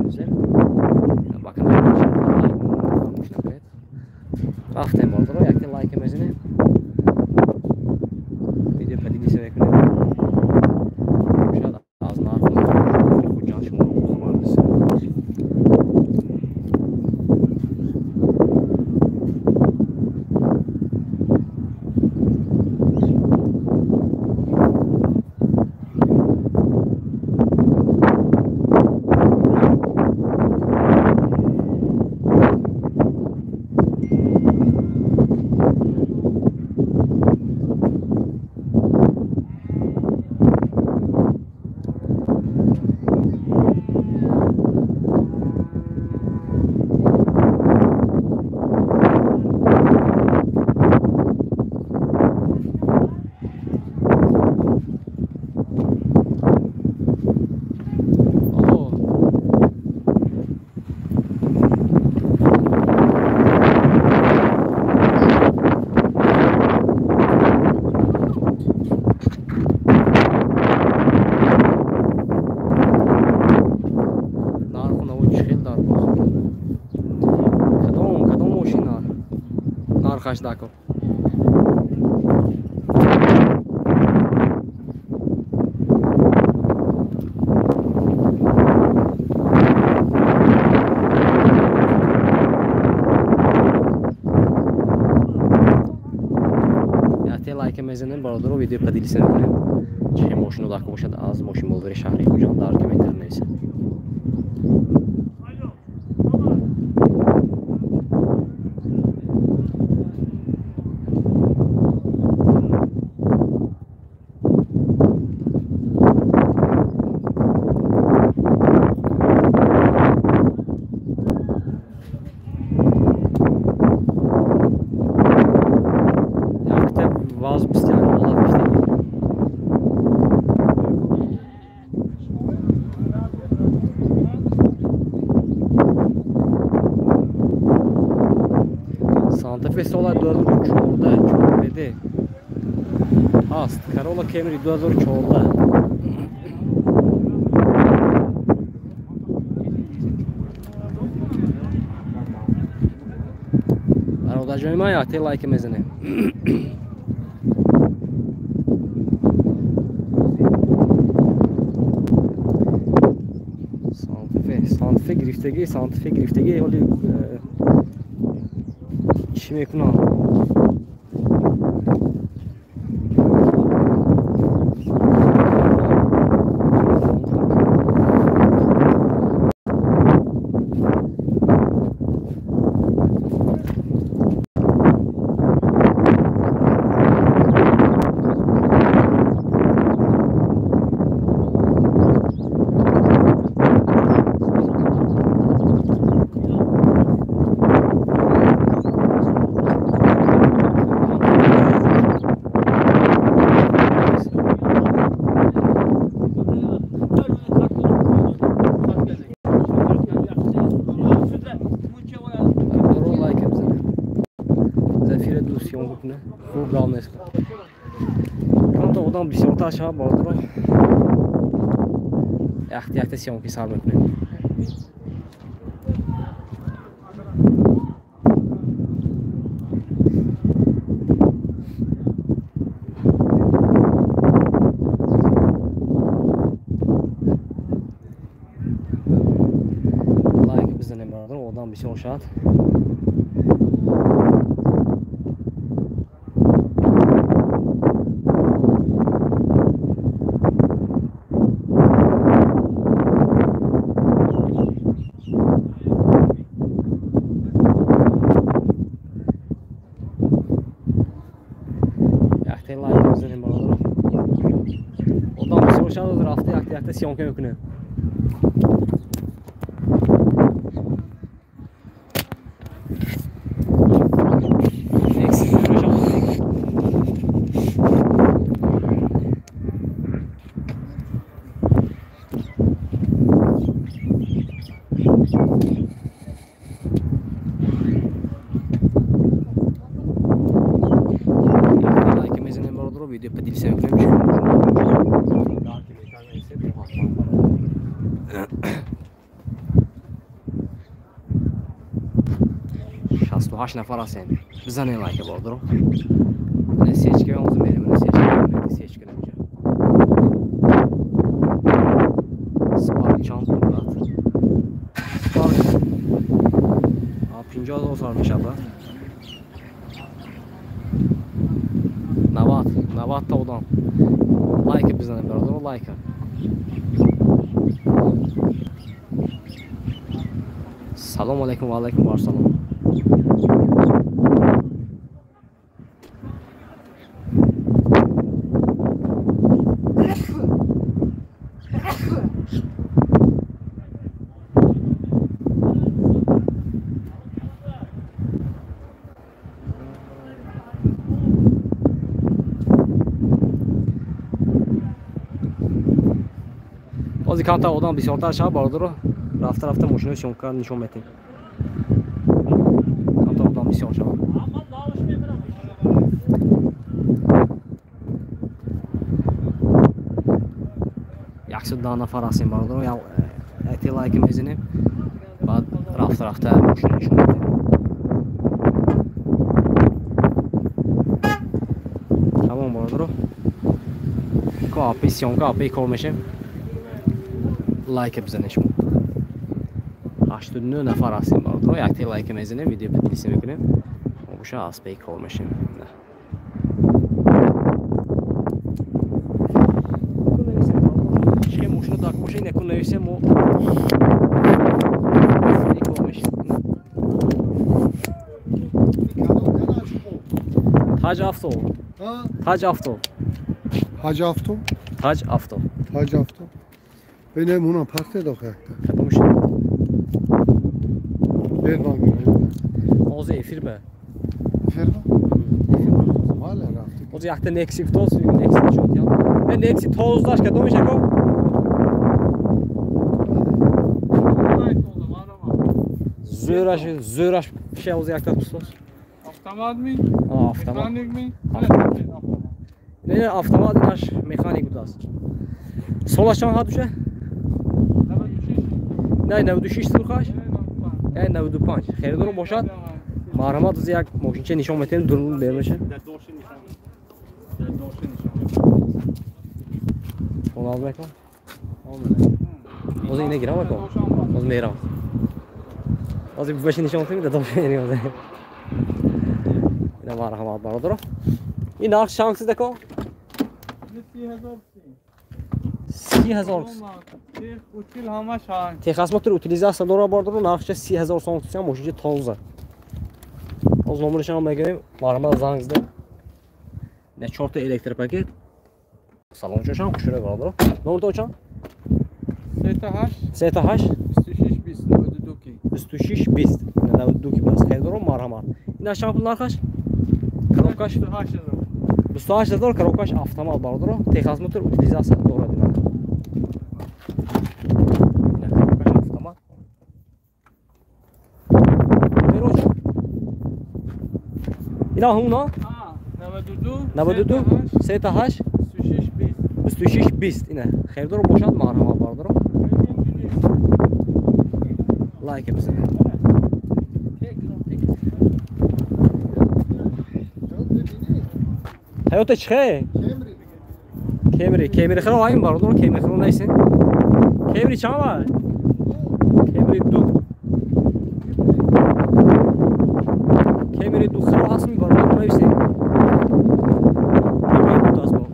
Менависем. Ба канали лайк фаромӯш накунед. Рафтем, бародаро, якте лайка мезанем. Видео поделиться мекунем. Шояд аз нарху Хуҷанд шуморо бохабар бисем. Нархаш дако. Яте лайка мезанем, бародаро, видео поделиться мекунем. Чӣ мошино дако бошад аз мошинбозори шаҳри Хуҷанд дар комментар нависед. Санта-Фе сола 2014 чорбеде ҳаст. Corolla Camry 2014. Бародарҷони ман, якте лайка мезанем. Санта-Фе гирифтагӣ, Санта-Фе гирифтагӣ, ҳоли чӣ мекунам? Хуб гап нест. Камто одам бисёртар шавад, бародаро, якта якта съёмки сар мекунем. Лайк бизанем, бародаро, одам бисёр шавад. Рафта якта якта съёмка мекунем. Видео поделиться мекунем. 88 нафар ҳастем. Бизанем лайка бародаро. Сечка ҳозир мерем, сечка, сечка инҷа. Спарк чанд пул брат? Спарк 50 000 сар мешавад брат. 90 та одам. Лайка бизанем бародаро, лайка. Салом алейкум ва алейкум вассалом. Ҳозир камтар одам бисёртар шавад бародаро, рафта рафта мошинои съёмка нишон метем. Камтар одам бисёр шавад. 110 нафар ҳастем бародаро, якте лайк мезанем, баъд рафта рафта мошино нишон метем. Тамом бародаро, ко апи съёмка апи кор мешем. Лайка бизанед шумо. 89 нафар ҳастем бародаро, якте лайка мезанем, видео поделиться мекунем, боша аз пей кор мешем. Чике мошино дар боша, инакун нависем, мо кор мешем. Таҷ Авто. Таҷ Авто. Ҳаҷ Авто? Таҷ Авто. Таҷ Авто. Бинем унам партия дохе якта. Кадом шид? Берван. Ҳозир эфир ба. Эфир ба? Мале рафти. Ҳозир якта Nexi тоз, Nexi нишон диҳам. Э Nexi тоздаш кадомиш ако? Зӯраш, зӯраш ше ҳозир якта тустоз. Автомат ми? Автомат. Механик ми? Не, автомат инаш механик будааст. Солаш чанд ҳад душа? 96. Не, 96 сурхаш? Не, 95. Харидорон бошад, марҳамат, аз як мошинча нишон метем, дурун бермеша. Онал мекун. Ҳозир ина гирам акун. Ҳозир мерам. Ҳозир баши нишон метем, дадош ина ҳозир. Ина марҳамат бародаро. Ин нарх чанд киз дако? 30 000. Техосмотр утилизация дора бардору, нархча 30 000 сом кутсам, мошинча тоза. Ҳозир номерашам мегирем, марҳамат занг зада. Не чорта электропакет. Салончашам хушрӯй бародаро. Номертон чанд? 38 38 26 20 92 ки. 26 20 92 ки бас. Харидорон марҳамат. Ина чанд пул нархаш? Коробкаш 28 000. 28 000, коробкаш автомат бародаро. Техосмотр утилизация дорад ина. Ина коробкаш автомат. Бероч. Ина ҳумна? 92 92 38 26 20. 26 20. Ина харидор бошад марҳамат бародаро. Лайк бизанед. Toyota чихе? Кемри, Кемри хро айм бародаро, Кемри хро нейсен. Кемри чанд ва? Кемри 2. Кемри 2 хро ҳастми бародаро нависен. Кемри 2 аст бо.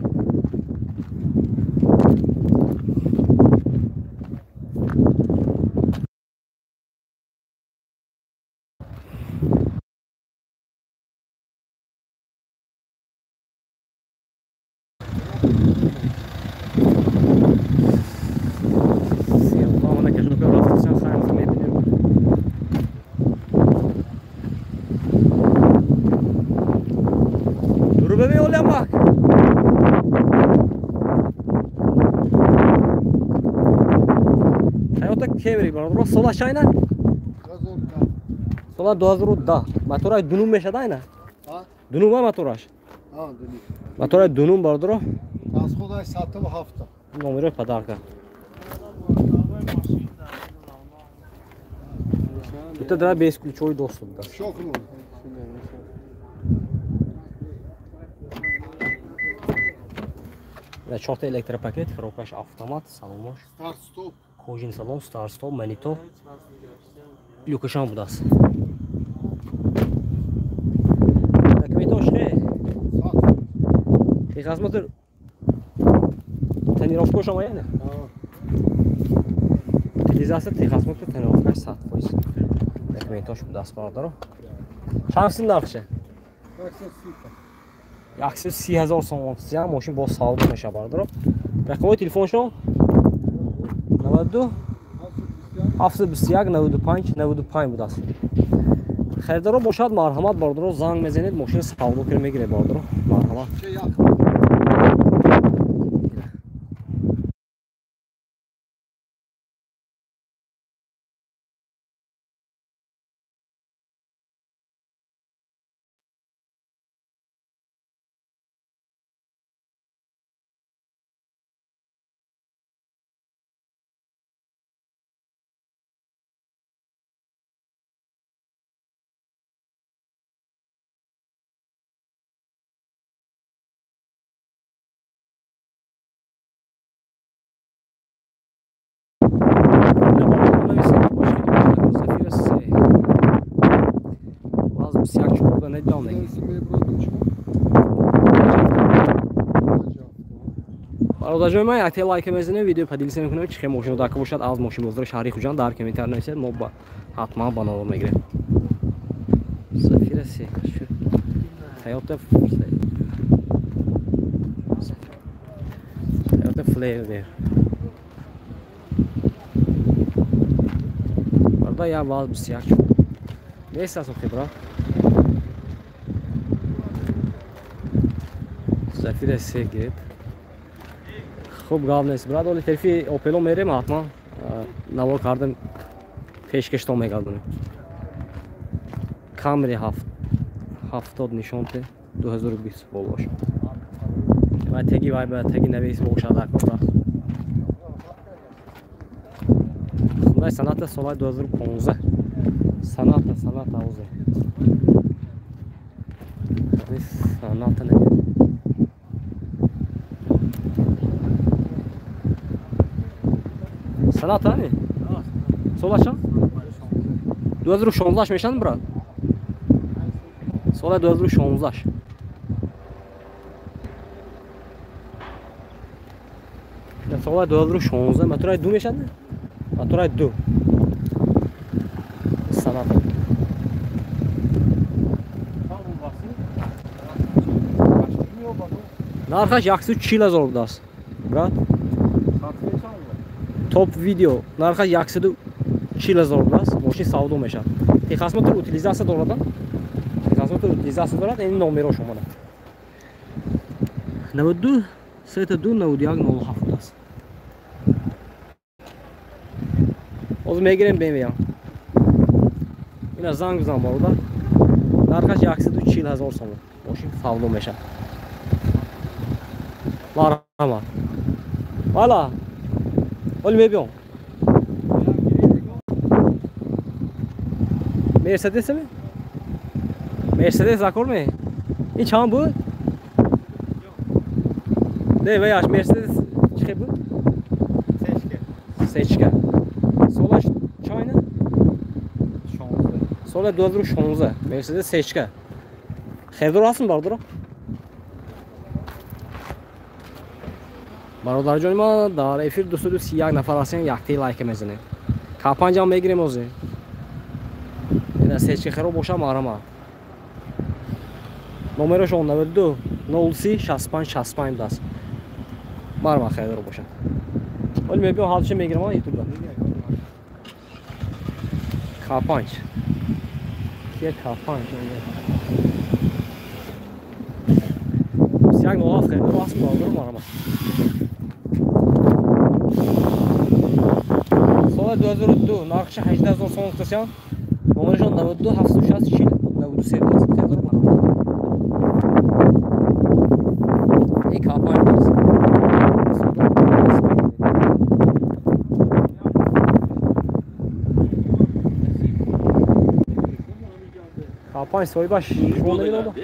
Рубеме олямак. Toyota Camry бародаро, сола чайна? Сола 2010. Мотораш дунум мешад айна? Дунум ва мотораш? Мотораш дунум бародаро. Расходаш 107. Номерои подарка. Дута дара без ключовой доступ да. Чорта электропакет, коробкаш автомат, салонаш. Старт стоп. Кожин салон, старт стоп, монитор. Люкашам будааст. Документош хе? Техосмотр тонировкаш омая не? Утилизация техосмотр тонировкаш 100%. Документош будааст бародаро. Чанд сум нархше? 130 000 сомон. Мошин бо савдо меша бародаро. Рақамҳои телефоншон 92 721 95 95 будааст. Харидоро бошад марҳамат бародаро, занг мезанед, мошин савдо кир мегиред бародаро. Марҳамат. Бародарҷони ман, якте лайка мезанем, видео поделиться мекунем, чӣ хел мошино дака бошад аз мошинбозори шаҳри Хуҷанд дар комментар нависед, мо ҳатман ба навор мегирем. Зафира се Toyota Flair. Барда я ваз бисяк. Нест аст охи брат. Зафира се гирифт. Хуб гап нест брат, оли телефи Опело мерем ҳатман навор кардем пешкаштон мегардонем. Камри 70 нишонте 2020 болош. Ва теги вай ба теги навис бошад акор. Хундай Соната солай 2015. Соната озе. Соната не. Соната не? Сола чанд? 2016 мешанд брат? Сола 2016. Сола 2016 моторай 2 мешанд? Моторай 2. Соната. Нархаш 140 000 будааст. Брат? Топ видео. Нархаш 140 000 будааст. Мошин савдо мешавад. Техосмотр утилизация дорад. Техосмотр утилизация дорад, ин номерош омада. 92 32 91 07 будааст. Ҳозир мегирем BMW. Ина занг бизан бародар. Нархаш 140 000 сомон. Мошин савдо мешавад. Марҳамат. Вала. Оли мебиём. Мерседес ме? Мерседес закор ме? Ин чанд буд? Не, ваяш Мерседес чӣ хел буд? Сечка. Солаш чайна? 16. Сола 2016. Мерседес сечка. Хелдор ҳастм бародаро? Бародарҷони ман, дар эфир 231 нафар ҳастем, яктаи лайка мезанем. К5 ҳам мегирем ҳозир. Ина сечка хело боша марҳамат. Номерошон 92 03 65 65 будааст. Марҳамат хелдор бошад. Оли мебиём ҳалчи мегирам ютубда. К5. Кия К5? Як нолаф хелдор ҳаст бародаро марҳамат. Сола 2002 нархша 18 000 сомон гуфтасян. Номерашон 92 760 40 93 будааст. Хелдор марҳамат. Ин К5 будааст. К5 соҳибаш шумо намедонад?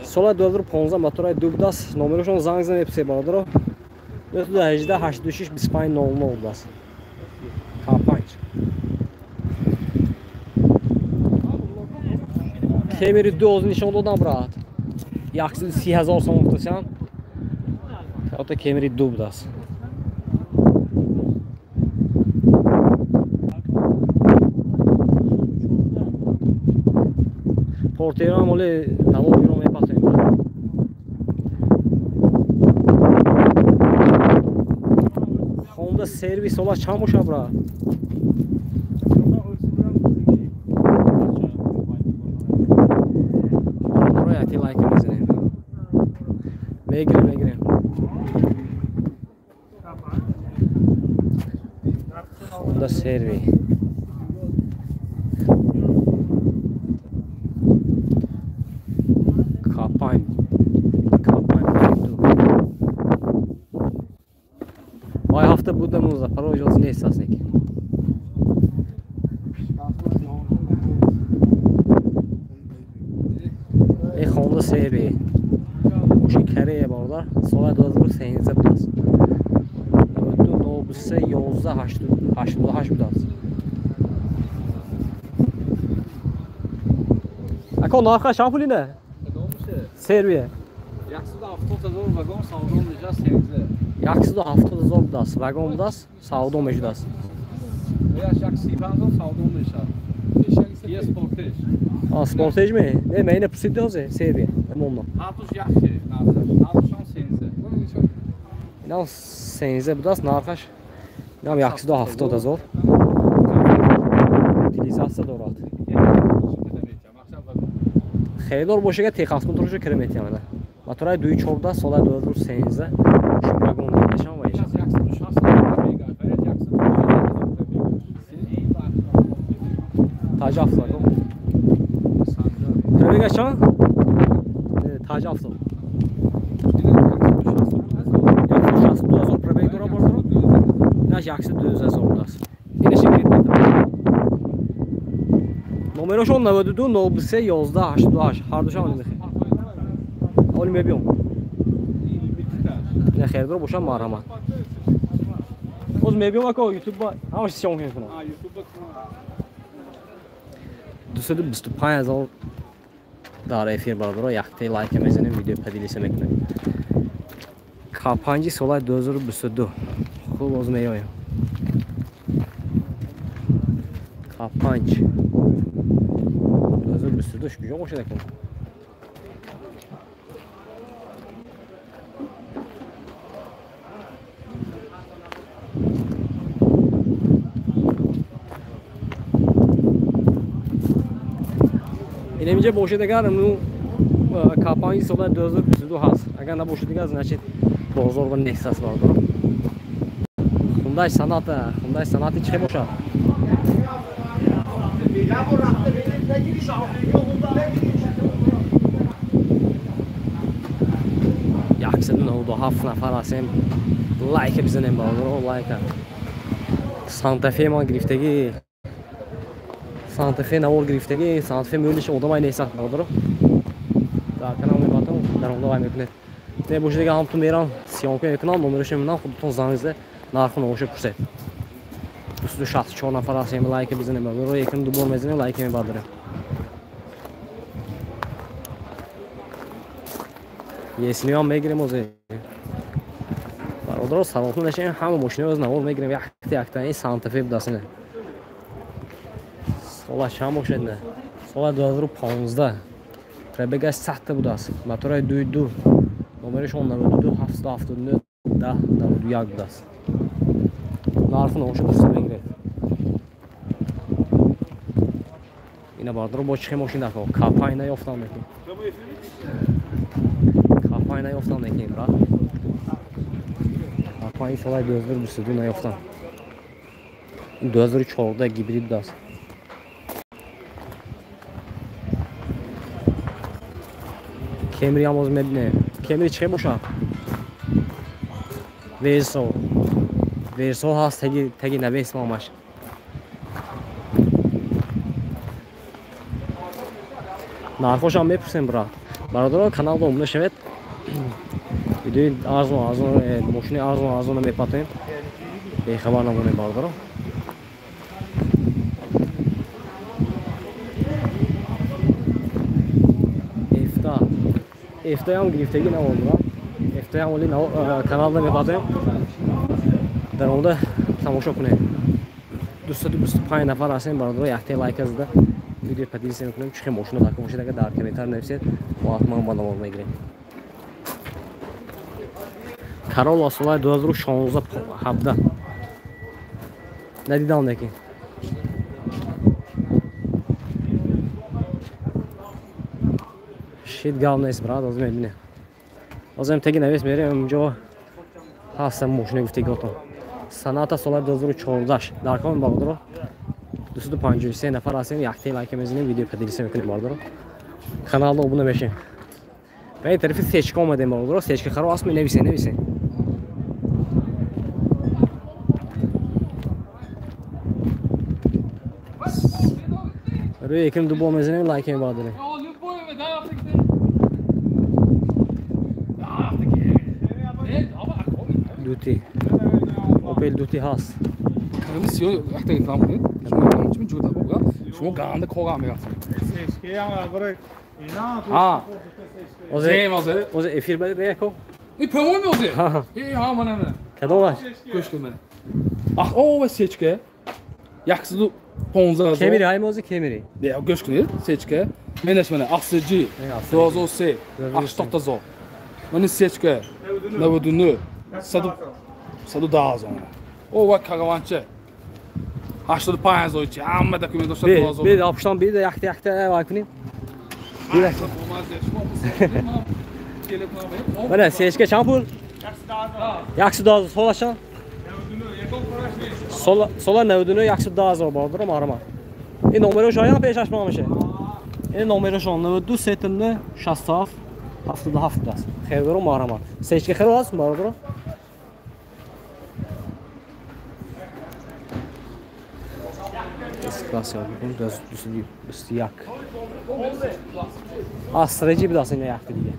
Соли 2015 мотораи ду будааст. Номерошон занг зан мепурсед бародаро. 918 86 25 00 будааст. К5. Кемери ду нишон додам брат. 130 000 сом гуфтасям. Toyota Camry ду будааст. Портерам оле навор гиром мепартоем. Honda сервис ола чанд бошад брат? Барои лайк мезанем. Мегирем. Honda сервис. К5 вай ҳафта будам Запорожье нест аст неки. Э Honda сервис. Мошин Корея бародар, соли 2013 будааст. 92 03 11 88 будааст. Ако нархаш чанд пул ине? Сервие. 170 000 вагон савдо мешавад 13. 170 000 будааст, вагон будааст, савдо мешудааст. 135 000 савдо мешавад. Е спортеж. А спортеж ме? Не, ме ине пурсид дозе, сервие. Монда. Ҳардуш яхши нархаш. Ҳардушон 13. Инам 13 будааст нархаш. Инам 170 000. Утилизатсия дорад. Хелдор бошага техосмотршо кира метиҳам. Мотораи 2.14 соли 2013 мошин вагон дешам ва иша. Таҷаф вагон. Пробега чанд? Таҷаф. 162 000 пробег дорад бародаро. Инаш 112 000 будааст. Инаш гирифт. Номерошон 92 03 11 88 ҳардушам мехе. Оли мебиём. Не хелдор бошам марҳамат. Боз мебиём ако YouTube ба ҳамаш съёмка мекунам. 225 000 дар эфир бародаро, яктаи лайка мезанем, видео поделиться мекунем. К5 соли 2022. Хуб боз меоем. К5 2022 куҷо бошад акун? Инаминҷа бошад агар ну К5 соли 2022 ҳаст. Агар набошад дигар значит бозор ва нест аст бародаро. Хундай Соната, Хундай Сонати чӣ бошад? 197 нафар ҳастем. Лайка бизанем бародаро, лайка. Санта-Фе ман гирифтагӣ. Санта-Фе навор гирифтагӣ, Санта-Фе мӯлиш одамай нест бародаро. Дар канал мебатам, дар онда вай мекунед. Не бошад дигар ҳамтун мерам, съёмка мекунам, номерошо мемонам, худатон занг зада нарху навошо пурсед. 264 нафар ҳастем, лайка бизанем бародаро, якум ду бор мезанем, лайка мебардорем. Есниам мегирем озе. Бародаро саломат нашем, ҳама мошинаро аз навор мегирем, якта якта ин Санта-Фе будааст не. Сола чанд бошад не? Сола 2015. Пробегаш 100 будааст. Мотораи 2.2. Номерашон 92 779 10 91 будааст. Нарху навошо пурса мегиред. Ина бародаро бо чӣ мошин дафъа? К5 наёфтам мекунем. К5 наёфтам мекунем, брат. К5 соли 2022 наёфтам. 2014 гибрид будааст. Кемри ҳам боз мебинем. Кемри чӣ бошад? Версо. Версо ҳаст, таги навес мамаш. Нархошам мепурсем брат. Бародаро каналда обуна шавед. Видеои арзон арзон мошини арзон арзон мепатем. Бехабар намонем бародаро. Эфта. Эфтаям гирифтагӣ намонд брат. Эфтаям оли каналда мепатем. Дар онда тамошо кунед. 225 нафар ҳастем бародаро, якте лайк зада видео поделиться мекунем. Чӣ хел мошина дар бошед, агар дар комментар нависед, мо ҳатман ба навор мегирем. Corolla солаи 2016 17 надидам лекин. Шит гап нест брат, ҳозир мебинем. Ҳозир теги навис мерем, инҷо ҳастам мошина гуфтагиотон. Саната солаи 2014 дар ком бародаро 253 нафар ҳастем, якте лайка мезанем, видео поделиться мекунем бародаро. Каналда обуна мешем. Ба ин тарафи сечка омадем бародаро, сечка харо аст, менависем, нависем. Рӯи яким дубо мезанем, лайка мебардорем. Дути. Опел дути ҳаст. Шумо ганда кога мерафтед. Озе эфир баъд яко? И промой меозе. Э, ҳа мана мана. Кадомаш? Гӯш кун мана. Ах, о, сечка. 115 Кемери ҳай мози кемери. Не, гӯш кунед, сечка. Менаш мана ACG 2003 80 ҳазор. Мани сечка 99 110 ҳазор. О, ва караванча 85 ҳазор чи, ҳама документ дошта 2000. Бе, апштан бе, якта якта вай кунем. Мана сечка чанд пул? 110 ҳазор. Сола чанд? Сола 99 110 ҳазор бародаро марҳамат. Ин номерош оям пешаш мамаша. Ин номерошон 92 79 67 77 аст. Хелдоро марҳамат. Сечка хело аст бародаро? Класс 221. Астреҷи будааст ин якта дига.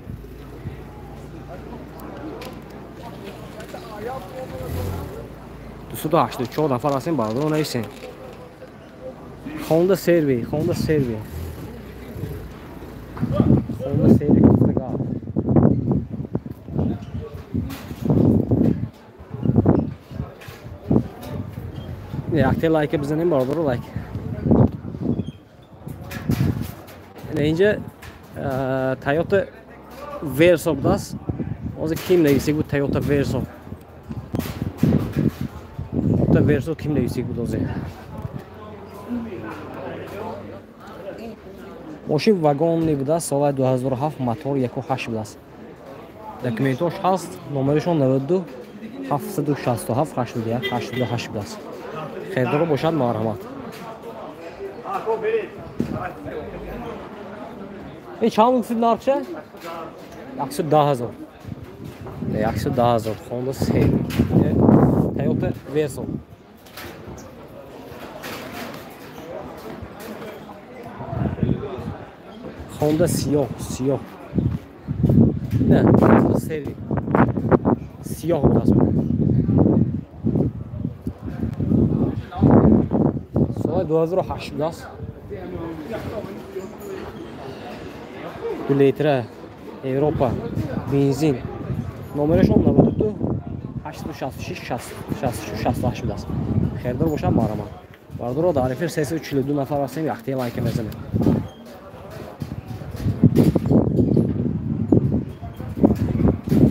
Дусаду ҳаштоду чор нафар ҳастем бародаро, нависем. Honda Серви, Honda Серви. Honda Серви гуфтага. Якте лайка бизанем бародаро, лайк. Инҷа Toyota Verso будааст. Ҳозир ким нависек буд Toyota Verso? Toyota Verso ким нависек буд ҳозир? Мошин вагонни будааст, соли 2007, мотор 1.8 будааст. Документош ҳаст, номерашон 92 767 81 88 будааст. Хелдоро бошад марҳамат. Ин чанд гуфтид нархша? 110 ҳазор. 110 ҳазор. Honda Civic. Toyota Verso. Honda сиёҳ, сиёҳ. Не, Honda Civic. Сиёҳ будааст. Соли 2008 будааст. 2 литра Европа бензин. Номерашон 92 866 66 будааст. Хелдор бошад марҳамат. Бародаро дар эфир 342 нафар ҳастем, якте лайка мезанем.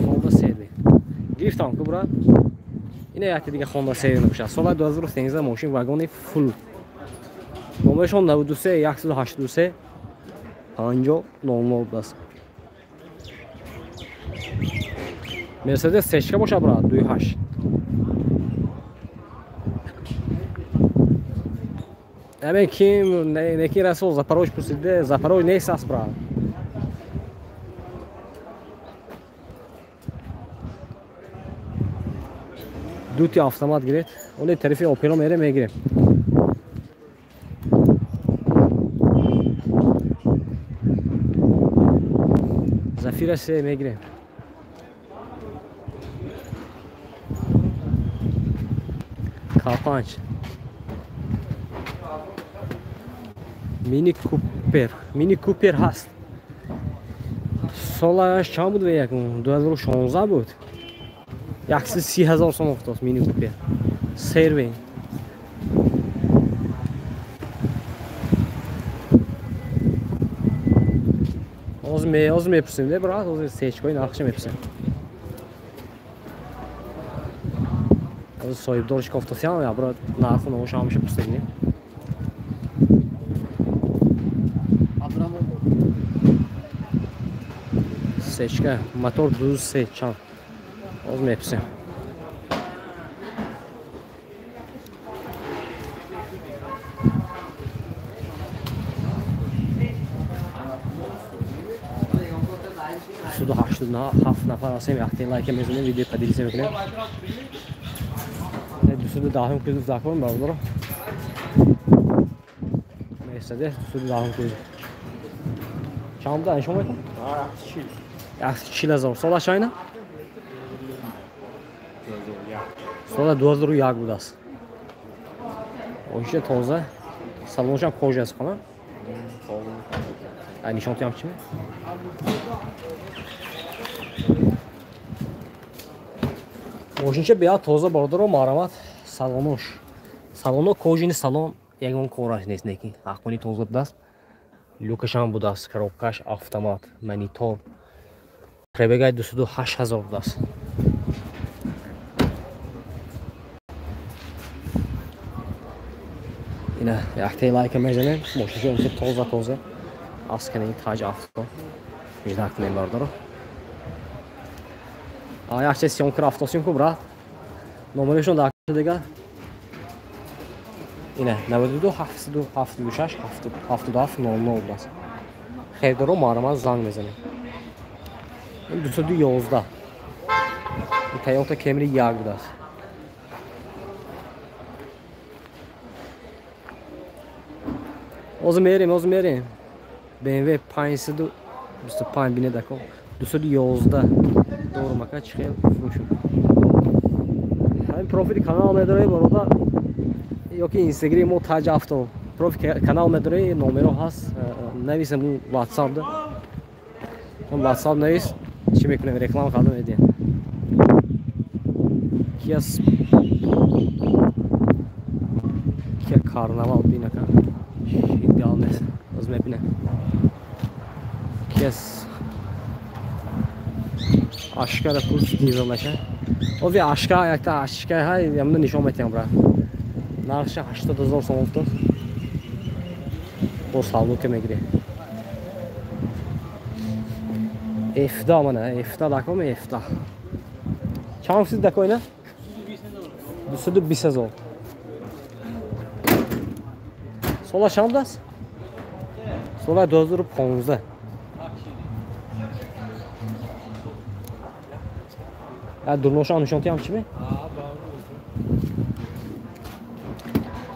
Honda Civic. Гирифтам ку брат. Ина якте дига Honda Civic мебошад. Соли 2013 мошин вагони фул. Номерашон 93 183 50 00 будааст. Мерседес сечка бошад брат, 2.8. Аме ким неки расол Запорож пурсиде, Запорож нест аст брат. Дути автомат гиред. Оле тарафи Опело мере мегирем. Зафира се мегирем. К5. Мини Купер. Мини Купер ҳаст. Солаш чанд буд веякун? 2016 буд. 130 000 сом афтод Мини Купер. Сервин. Оз мепурсем, не брат, оз сечкои нархша мепурсем. Оз соҳибдориш кофтасиам, я брат, нарху номоша ҳамаша пурсем. Сечка, мотор 23 чанд. Оз мепурсем. Ҳафт нафар ҳастем, яхте лайка мезанем, видео поделиться мекунем. 210 кузов закон бародаро. Мерседес 210 кузов. Чанд буда нишон метон? 140 000. Сола чайна? Сола 2001 будааст. Оша тоза. Салоншам кожа аст хона. Ай нишон тиям чӣ? Мошинча беҳад тоза бародаро, марҳамат. Салонош. Салоно кожини салон, ягон кораш нест неки. Ҳаққони тоза будааст. Люкашам будааст, коробкаш автомат, монитор. Пробегай 208 000 будааст. Ина яхте лайка мезанем. Мошинча имсол тоза тоза. Аскани таҷ авто. Ждак кунем бародаро. Якча съёмка рафтосим ку брат. Номерашон дар дига. Ина 92 776 77 00 будааст. Хейдоро марҳамат занг мезанем. Ин 211. Ин Toyota Camry 1 будааст. Озу мерем, озу мерем. BMW 525 бинед ако. 211 дорум ака чӣ хел фурӯшуд. Ҳамин профили канал медорӣ бародар ё ки инстаграми мо Таҷ Авто. Профили канал медорӣ, номеро ҳаст, нависем ӯ WhatsApp да. Он WhatsApp навис, чӣ мекунем, реклама карда медиҳем. Kia Carnival бинака. Идеал нест. Оз мебинем. Kia Ашкара пурс дизел наша. Ози ашка якта ашка ҳай ямда нишон метиҳам брат. Нархша 80 000 сом афтод. Бо савдо ке мегирӣ. F2 мана, F2 даком F2. Чанд фисад дако ина? 220 000. Сола чанд аст? Сола 2015. Дурношам нишон тиям чӣ ме?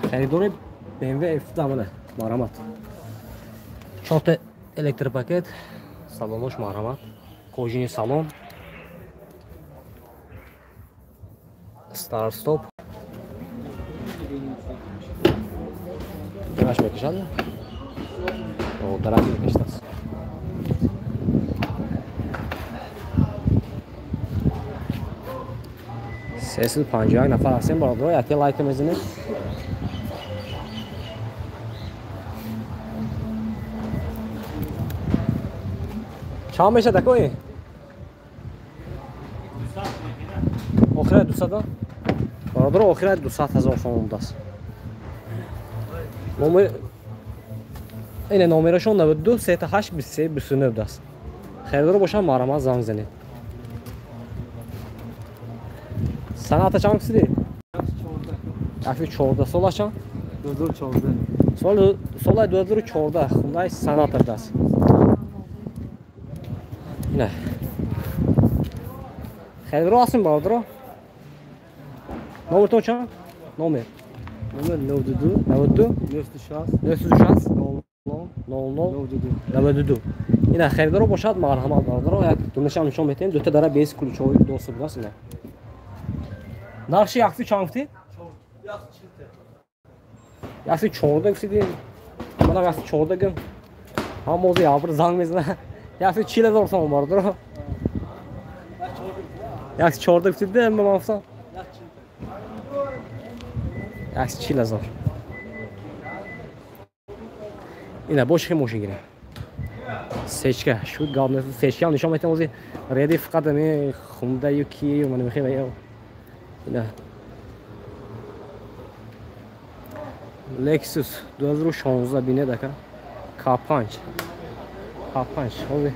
Харидори BMW F2 мана, марҳамат. Чорта электропакет, салонош марҳамат. Кожини салон. Старт стоп. Дараш мекашад? О, дараш мекашад. Сесад панҷоҳ нафар ҳастем бародаро, яке лайка мезанем. Чанд мешад акои? Охират 200? Бародаро, охират 200 000 сом будааст. Номер ина номерашон 92 38 23 29 будааст. Харидоро бошанд марҳамат занг занед. Саната чанд кисиди? 14. Сола чанд? 2014. Сола 2014 Hyundai Sonata будааст. Ина. Харидоро ҳастем бародаро? Номертон чанд? Номер. Номер 92 92 960 960 00 00 92. Ина харидоро бошад, марҳамат бародаро, як дунашам нишон метаҳем. Дута дара без ключовой доступ будааст ина. Нархи якси чанд гуфтӣ? Якси 14 гуфтӣ. Манам якси 14 гум. Ҳама ози ябр занг мезана. Якси 40 ҳазор сом бародаро. Якси 14 гуфтӣ, ман гуфтам. Якси 40 ҳазор. Ина бо чӣ мошин гирем? Сечка, шуд гап нест. Сечка нишон метаҳем ози реди фақат ами хундаю ки ман мехоҳем. Ина Lexus 2016 бинед ака. К5. К5. Ози.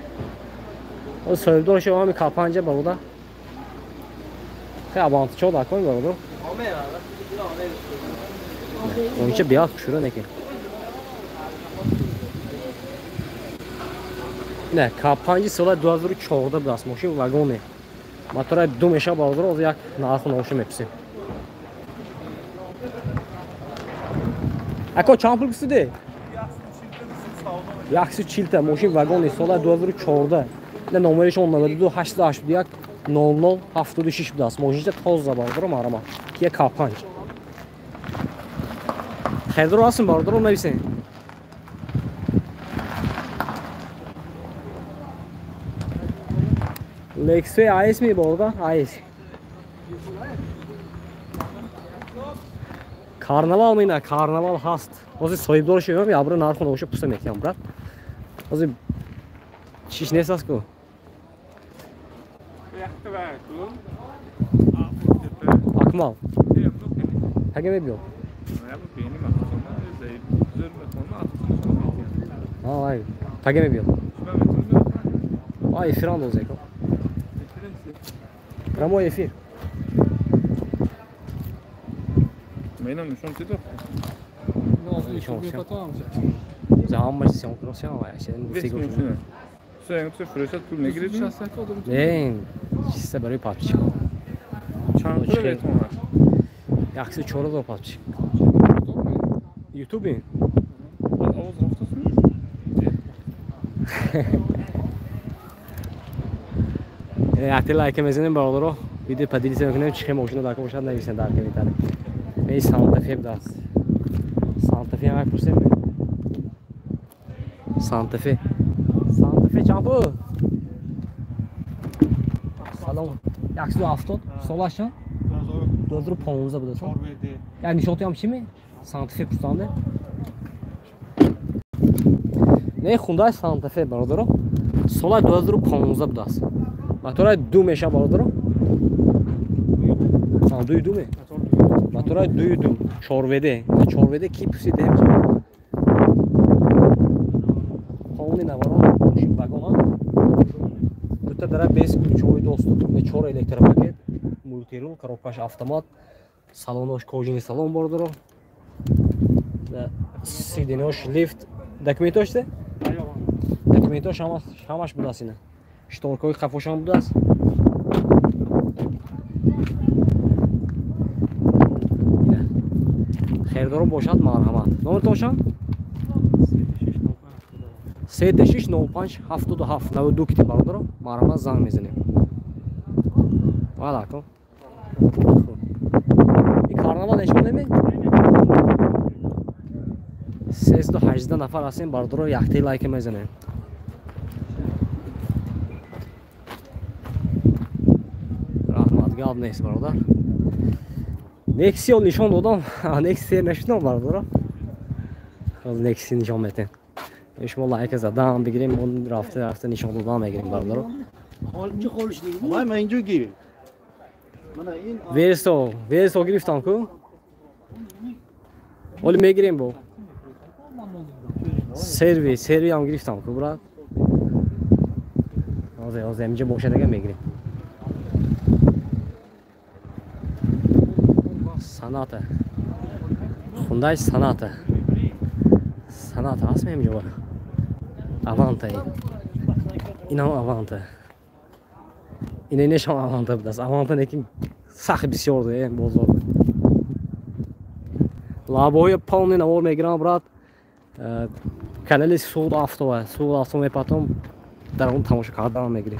Ози соҳибдор шо ҳами К5 бародар. Хе авант чо да кон бародар. Онча биёд хушура неки. Не, К5 сола 2014 будааст, мошин вагоне. Мотора ду меша бародар, ози як нарху навоша мепурсем. Ако чанд пул гуфтиде? 140 та мошин вагони сола 2014. Не номерашон 92 881 00 76 будааст. Мошинча тоза бародар, марҳамат. Кия К5. Харидор ҳастем бародар, нависем. Lexus AS ми бародар, AS. Карнавал мина, карнавал ҳаст. Ҳозир соҳибдор шавам, ябро нарху навоша пуса метиҳам, брат. Ҳозир чиш нест аст ку? Акмал. Ҳага мебиёд. Ай, ҳага мебиёд. Ай, эфир андозе ку. Прямой эфир. Нишон тидо? Нишон. За ҳамаш сёнкросион ва Не, чисто барои подписчикҳо. Чанд пул метавонад? 104 ҳазор подписчик. Ютуби? Овоз рафтаст? Якте лайка мезанем бародаро, видео поделиться мекунем, чӣ хел мошина дар бошад нависем дар комментарий. Эй Санта Фе будааст. Санта Фе ҳам як пурсем. Санта Фе. Санта Фе чанд пул? Салом. 170 солаш чанд? 2015 будааст. Як нишонтиам чӣ ми? Санта Фе пурсанде. Не хундай Санта Фе бародаро. Сола 2015 будааст. Мотора ду меша бародаро. Дуи ду ме? Мотора дуи ду. 4WD. 4WD ки пурсидем? Полный наворот, мошин вагона. Дута дара без ключовой доступ, не 4 электропакет, мультирул, коробкаш автомат, салонош кожаный салон бародаро. Сиденош лифт. Документош се? Документош ҳамаш будааст ина. Шторкаҳои қафошам будааст. Харидоро бошад, марҳамат. Номертон чанд? 36 05 77 92 кити бародаро, марҳамат занг мезанем. Валакум. Ин карнавал нишон неми? 318 нафар ҳастем бародаро, яктаи лайка мезанем. Раҳмат, гап нест бародар. Нексио нишон додам, Нексия нашудам бародаро. Ҳозир Нексия нишон метем. Шумо лайка задам бигирем, он рафта рафта нишон додам мегирем бародаро. Версо, Версо гирифтам ку? Оли мегирем бо. Серви, серви ҳам гирифтам ку брат. Ҳозир, ҳозир инҷа бошад ага мегирем. Саната. Хундай Саната. Саната ҳаст меинҷо ба? Аванта. Инам Аванта. Ина нешам Аванта будааст. Аванта лекин сахт бисёр бозор. Лабои полный навор мегирам брат. Канали Суғд Авто, Суғд Авто мепатом. Дар он тамошо кардан мегирем.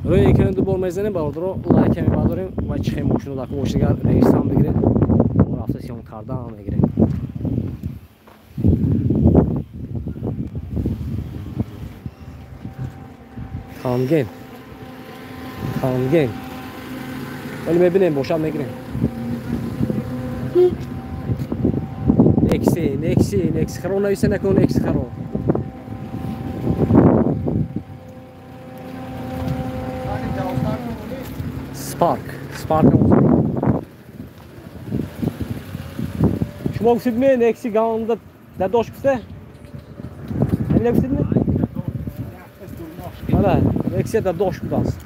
Рӯи экран ду бор мезанем, бародаро лайк мебардорем ва чихе мошино дар мошинагар регистр бигирем. Рафта сиём кардан мегирем. Танген. Танген. Вале мебинем, бошад мегирем. Некси, некси, некси харо нависа накун, некси харо. Спарк, Спарк. Шумо гуфтид ме некси ганда дадош гуфте? Ҳамина гуфтид ме? Ала, некси дадош будааст.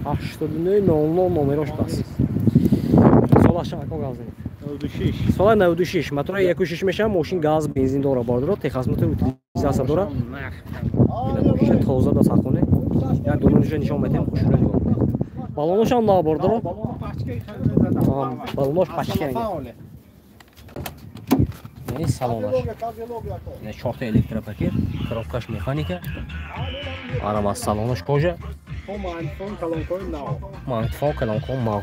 89 00 номерош будааст. Солаша ако газ занед. 96. Сола 96, мотора 1.6 мешавад, мошин газ, бензин дора, бардора, техосмотр утилизация дора. Мошин тоза да сахоне. Як донуша нишон медиҳем, хушрӯ нигоҳ кунед. Балоношам на бардора. Балонош пачка. Ин салонаш. Ин чорта электропакет, коробкаш механика. Арама салонаш кожа. Магнитофон колонкои нав. Магнитофон колонкои нав.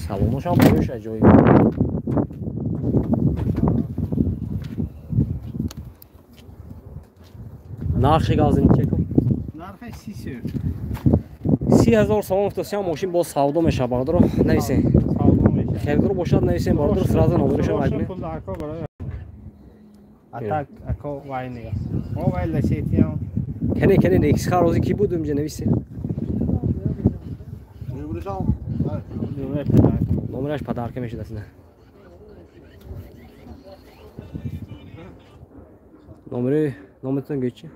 Салонаш ҳам бош аҷоиб. Нархи газини чекам? Нархи 30. 30 000 сомон гуфтасиям, мошин боз савдо мешавад, бародаро, нависем. Савдо мешавад. Хелдор бошад, нависем, бародаро, сразу номерашо мекунем. Атак ако вай нега. О вай ласетиям. Кене кене некс харози ки буд инҷа нависем. Номераш подарка мешуд аслан. Номери номертон гӯй чи?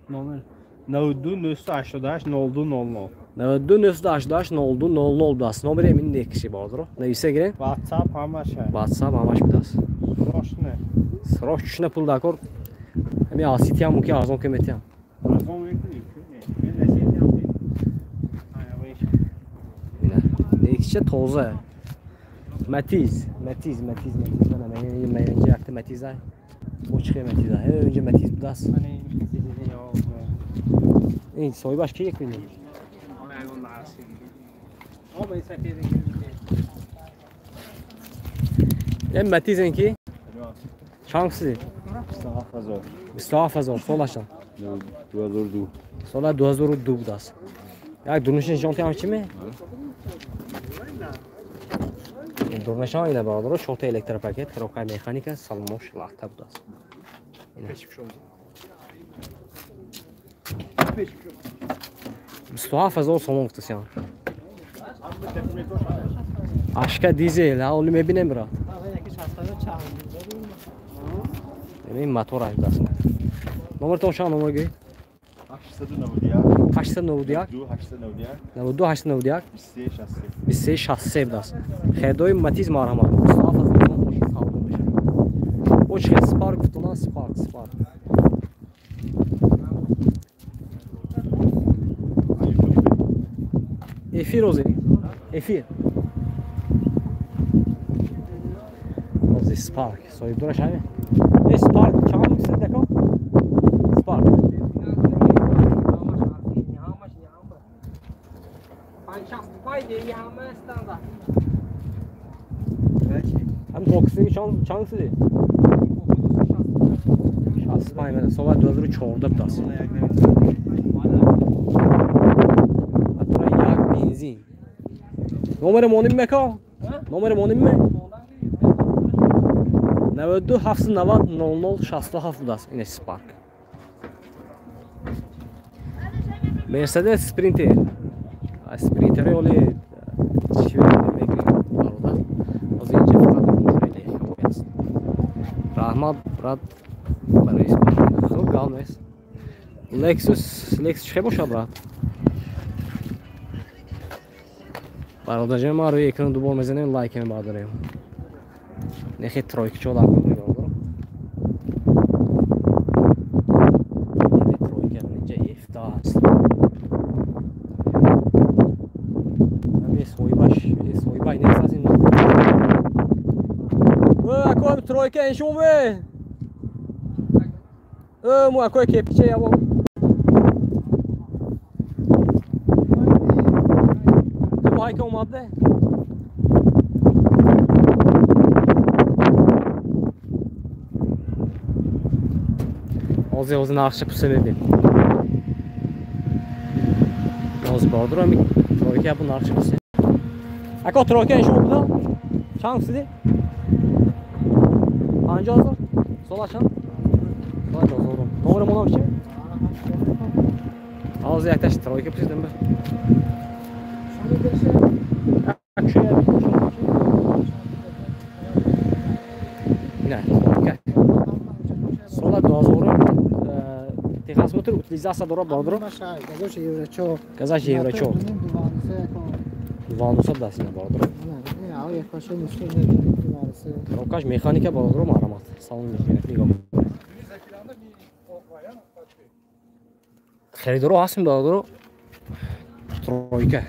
Номер 92 988 02 00. 92 988 02 00 будааст. Номери эмин некси бародаро. Нависа гирем. WhatsApp ҳамаша. WhatsApp ҳамаш будааст. Срочно. Срочно пул дакор. Ҳами аситиам мумкин арзон ки метиам. Арзон мекунӣ? Нексича тоза. Матиз, Матиз, Матиз, Матиз. Мана ман инҷа якта Матиз ай. Бо чихе Матиз ай? Инҷа Матиз будааст. Ин соҳибаш ки як миллион? Ин Матиз ин ки? Чанд кисид? 27000. 27000 солашан. 2002. Сола 2002 будааст. Як дурнишин нишон тиҳам чи ме? Дурнишон ина бародаро, чорта электропакет, коробкаи механика, салонош лахта будааст. 27000 сомон гуфтасиям. Ашка дизел, ҳоли мебинем брат. Ин мотор аш будааст. Номертон чанд номер гӯед? 891 891 891 92 891 2363. 2363 будааст. Хердои Матиз марҳамат. 27000 сомон мошин савдо мешавад. О чихел Спарк гуфтона, Спарк, Спарк. Эфир ози. Эфир. Ози Спарк. Соҳибдораш ҳаме. Э Спарк чанд гуфтед дако? Спарк. Ҳам боксинг чанд гуфтед? 65 мана сола 2014 будааст. Мотора як бензин. Номери моним мека? Номери моним ме? 92 790 00 67 будааст. Ин Спарк. Мерседес Спринтер. Спринтери оли чӣ мегирем бародар? Ҳозир инҷа фақат мошини легковой аст. Раҳмат брат барои Спарк. Хуб гап нест. Lexus, Lexus чӣ бошад брат? Бародарҷон, ман рӯи экран ду бор мезанем, лайк мебардорем. Нехе тройкачо дар кун бародар. Тройка инҷа F10 аст. Тройка иншуме. Му акои кепиче яво. Хайка омаде. Ҳозир ҳозир нархша пурса мебинем. Ҳозир бародаро ами тройка бу нархша пурса. Ако тройка иншо буда? Чанд гуфтиди? 50 000? Сола чанд? Сола 2000. Номери монам чи? Ҳозир якташ тройка пурсидам. Не, тройка. Сола 2000 техосмотр утилизация дора бародаро. Газаш евро 4. Газаш евро 4. 200 даст ина бародаро. Рокаш механика бародаро марамат. Салон механика нигоҳ. Харидоро ҳастем бародаро. Тройка.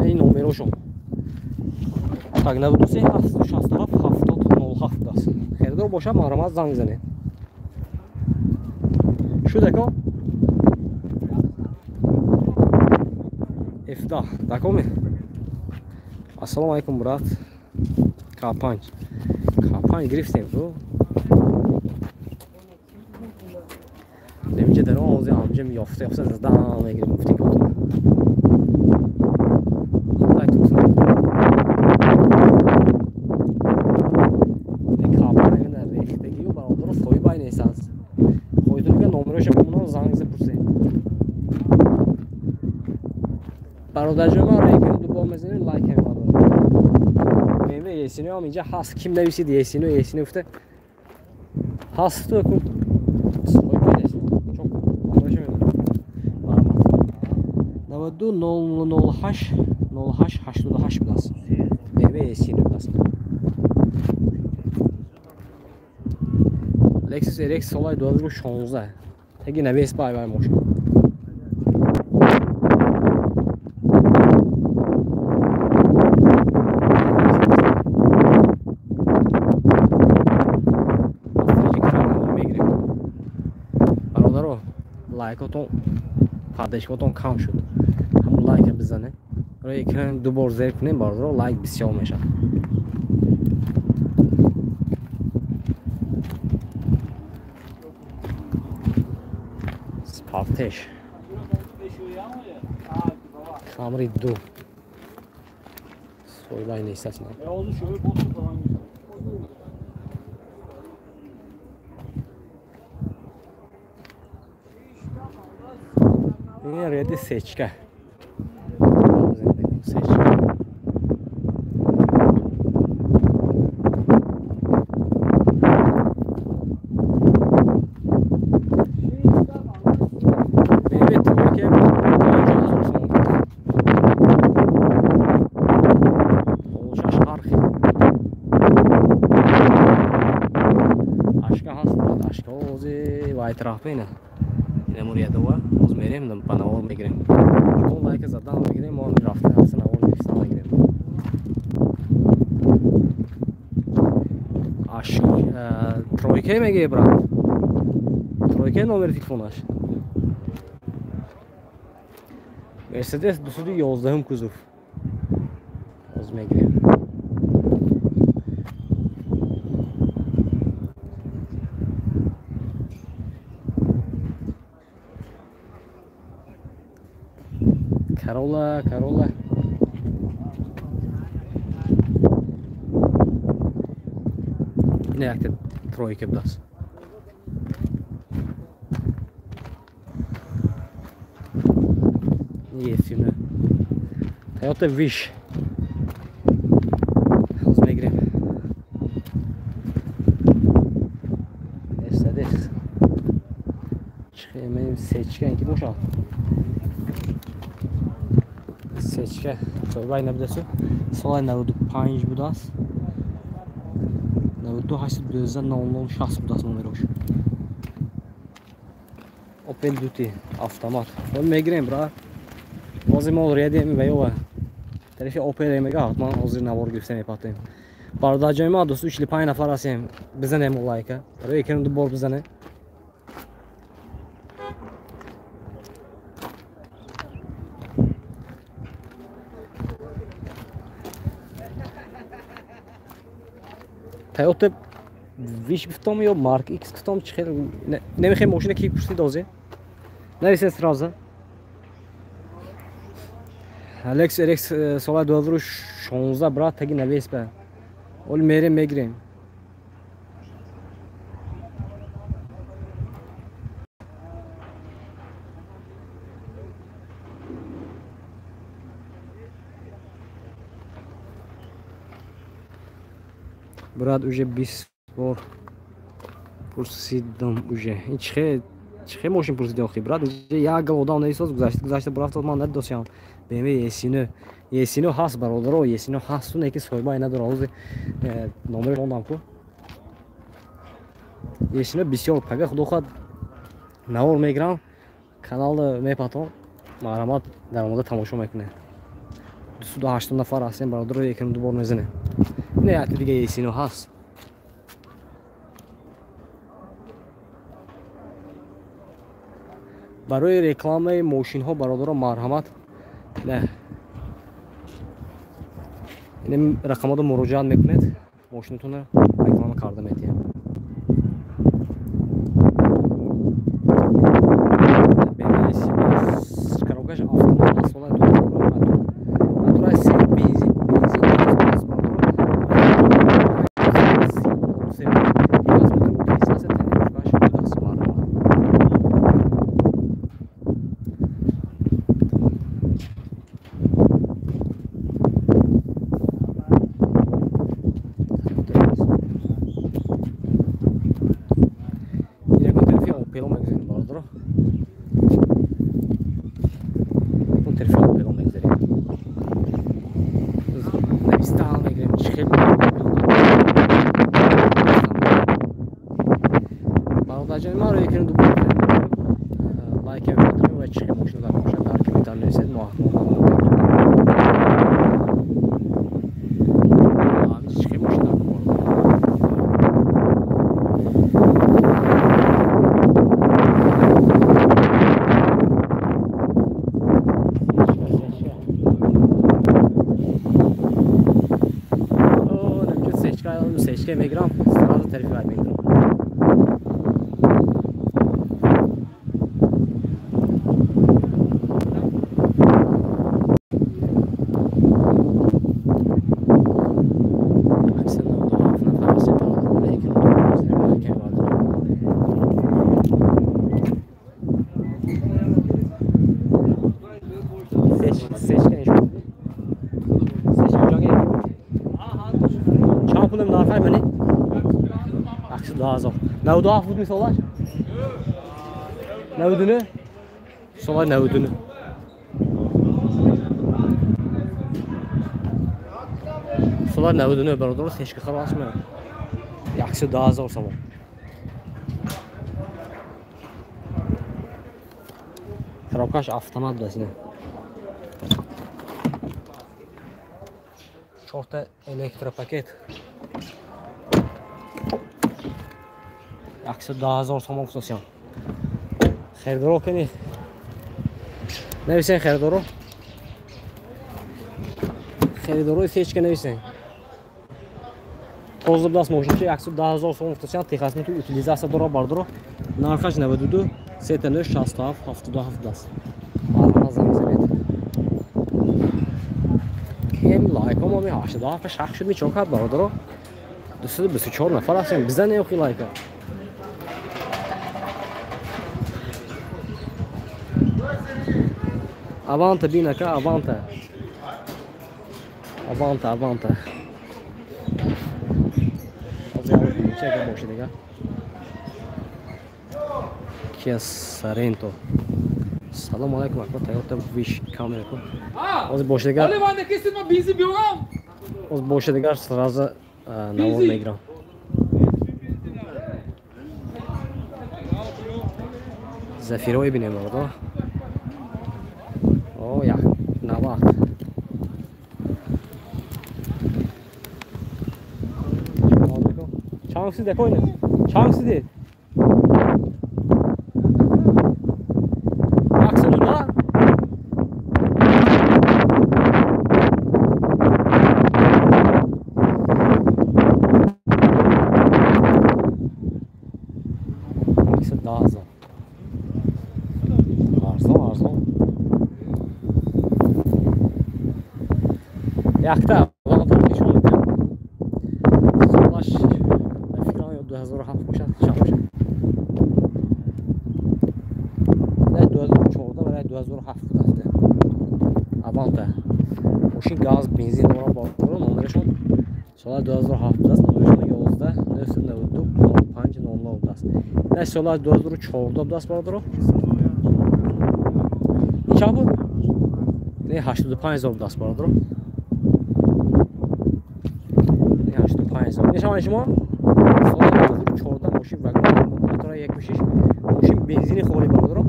Ин номерошон. Так 93 767 70 07 аст. Харидор бошад марамат занг занед. Шуд ако? F10 дакоме. Ассалому алайкум брат. К5. К5 гирифтем ту. Деминҷа дар он ҳозир ҳамҷа ёфта ёфта задан мегирем гуфтем ки Худой тутун. К5 дар рехтагию бародаро соҳибай нестанд. Хоҳитон ки номероша бимонам занг зад пурсем. Бародарҷон ман рейкину дубор мезанем лайк ҳам бародаро. BMW Есино ҳам инҷа ҳаст. Ким нависид Есино Есино гуфта ҳаст ту кун. Соҳибай нест. Чок номероша мемонам. 92 008 08 88 будааст. BMW Есино будааст. Lexus RX солаи 2016. Теги навес бай бай мошин. Бародаро, лайкотон, поддержкотон кам шуд. Ҳамон лайка бизанед. Рӯи экран ду бор зер кунем, бародаро, лайк бисёр мешавад. Спартеш. Камри 2. Соҳибай нестаст. Ин реди сечка. Сечка. Тараф ина. Ина муриядова. Боз мерем, ба навор мегирем. Он лайка задан мегирем, мо рафта рафта навор гирифта мегирем. Аш тройка мегие брат. Тройка номери телефонаш. Мерседес 211 кузов. Боз мегирем. Corolla, Corolla. Ина якта тройка будааст. Ефиме. Toyota Wish. Ҳозир мегирем. Mercedes. Чихемем сечка инки бошад. Сечка соҳибай набудасу. Соли 95 будааст. 92 812 00 60 будааст номерош. Opel Duty автомат. Ҳол мегирем брат. Ҳозир мо редем ва ё тарафи Opel мега ҳатман ҳозир навор гирифта мепатем. Бародарҷони ма 245 нафар ҳастем. Бизанем лайка. Барои экран ду бор бизанем. Toyota Wish гуфтам ё Mark X гуфтам, чи хел намехоҳем мошина ки пурсид озе. Нависен сразу. Lexus RX соли 2016 брат таги навис ба. Ол мерем мегирем. Брат уже 20 бор пурсидам уже. Ин чихе мошин пурсиди охи брат? Инҷа як гал одам нависоз гузашта бурафтод ман надидосям. BMW E39. E39 ҳаст бародаро, E39 ҳаст, не ки соҳибай надора. Ҳозир номер мондам ку. E39 бисёр пага худо хоҳад навор мегирам, каналда мепатом, марҳамат дар омода тамошо мекунед. 280 нафар ҳастем бародаро, якм ду бор мезанем. Не, яке дига E39 ҳаст. Барои рекламаи мошинҳо бародаро марҳамат не. Ин рақамҳоро муроҷиат мекунед, мошинатонро реклама карда метиҳем. Коробкаш автомат сола мотор се бензин сечка мегирам, сразу тарифи мегирам. 97 буд мисолаш? 99? Солай 99. Солай 99 бародаро, сечка халас ме. 110 000 сомон. Коробкаш автомат басине. 4 электропакет. 110 000 сомон хусусиям. Харидоро кунед. Нависен харидоро. Харидорои сечка нависен. Тоза даст мошинча 110 000 сомон хусусиям. Техосмотр утилизация дора бардоро. Нархаш 92 39 67 77 даст. Марҳамат занг занед. Кем лайком ами 87 шах шуд мичон кард бародаро. 224 нафар ҳастем. Бизанем хи лайка. Аванта бинака, Аванта. Аванта, Аванта. Kia Sorento. Салом алейкум, ака, Toyota Wish камера ку. Оз боша дигар. Оз боша дигар сразу навор мегирам. Зафиро бинем бародар. О, як 90. Чанд сиде койне? Чанд сиде? 110? 110 000. Арзон, арзон. Якта нишон медиҳам. Солаш ба фикрам ё 2007 бошад, чанд бошад? Не, 2014 ва 2007 будааст. Аванта. Мошин газ, бензин дорад, бо номерашон соли 2007 будааст, номерашон 11 992 05 00 будааст. Не, соли 2014 будааст, бародаро. Ин чанд буд? Не, 85 000 будааст, бародаро. Не, 85 000. Нишон шумо? Соли 2014 мошин вагон мотора 1.6, мошин бензини холӣ, бародаро.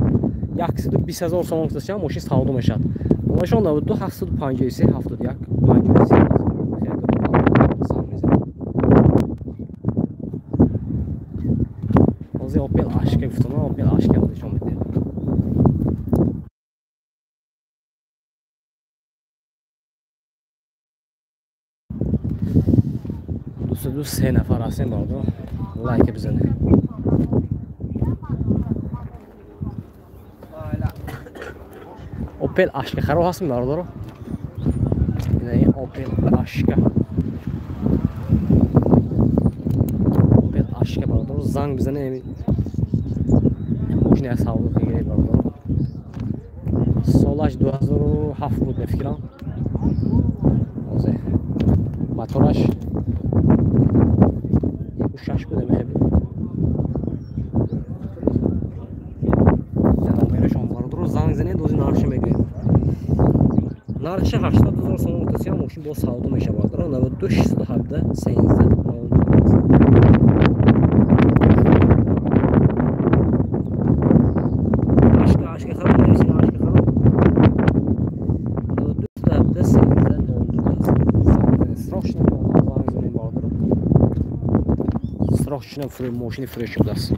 120 000 сомон гузоштам, мошин савдо мешавад. Номерашон 92 753 71 53. Ҳозир Opel Ashka гуфтам, Opel Ashka нишон медиҳам. Ду се нафар ҳастем, бародаро, лайк бизанед. Opel Ashka харо ҳастем, бародаро. Ина ин Opel Ashka. Opel Ashka, бародаро, занг бизанед. Мошини аз савдо гиред, бародаро. Солаш 2007 буд, ба фикрам. Ҳозир мотораш 1.6 буд, мехеб. Номерашон, бародаро, занг занед, ози нархша мегӯем. Нархша 80 000 сомон гуфтасиям, мошин боз савдо мешавад, бародаро. 92 617 13 02. Ашка, ашка хароб нависед, ашка хароб. 92 617 13 02. Срочно занг занед, бародаро. Срочно мошини фурӯш шудааст.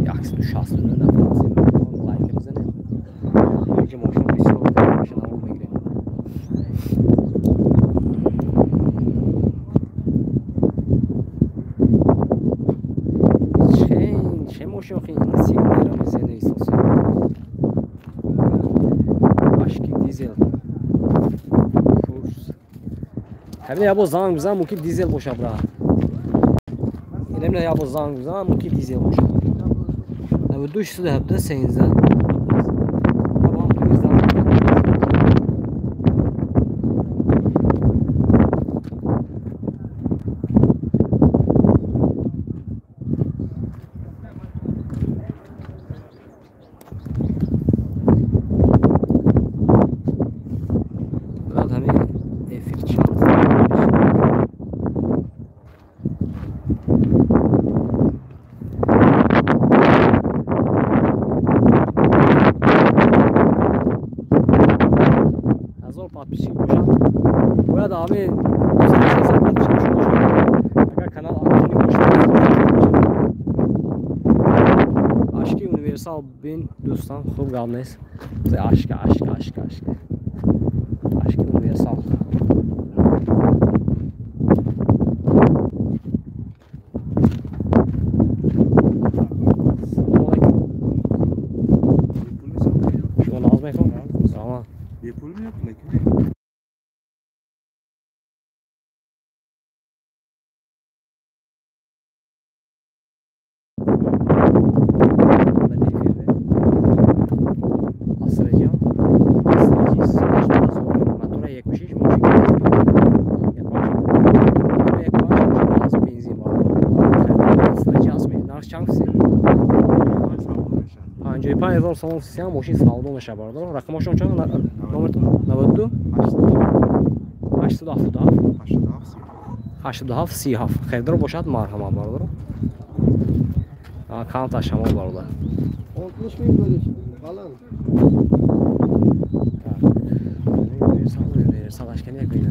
169 нафар ҳастем, лайк бизанед. Инҷа мошин бисёр мошинаро мегирем. Че мошин охи сигнера мезанед исоси? Ашки дизел. Курс. Ҳамин ябо занг бизан, мумкин дизел бошад, брат. Инамина ябо занг бизан, мумкин дизел бошад. 92 617 13. Брат, ҳамин эфир чанд? Ҳазор подписчик бошад, бояд ҳамин 200 подписчик бошад. Агар канал активный бошад, Ашки универсал бин, дӯстан, хуб гап нест. Ашка, ашка, ашка, ашка. Ашки универсал. Салому алайкум. Шумо нағз мекунед? Салом. Бепул мекунед? Асраҷон, Асраҷи солаш 2000, мотора 1.6, мошин газ бензин. 1.5, мотора 1.5, мошин газ бензин, бародаро. Асраҷи аст, нарх чанд си? 55 000 сомон сиям, мошин савдо мешавад, бародаро. Рақамошон чанд? Номер 92 877 87 37. Харидор бошад, марҳамат, бародаро. Камтар шамол, бародар. 60 ming böyle falan. Универсал, универсал, ашка не куйна.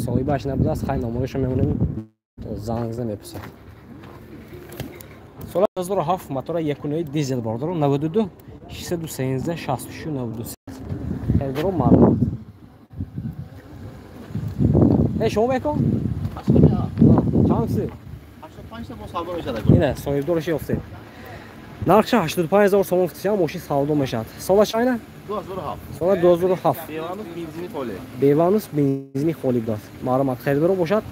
Соҳибаш набудааст, хай номерашро мемонем, занг зада мепурсад. Соли 2007 мотора 1.9 дизел бародаро 92 613 66 93. Харидоро марҳамат. Шумо мекун? Чанд си? 85 та бо савдо мешавад. Ина соҳибдораш ёфтед. Нархша 85 000 сомон фтисиям мошин савдо мешавад. Сола чайна? 2007. Сола 2007. Беванус бензини холӣ. Беванус бензини холӣ будааст. Марҳамат харидоро бошад.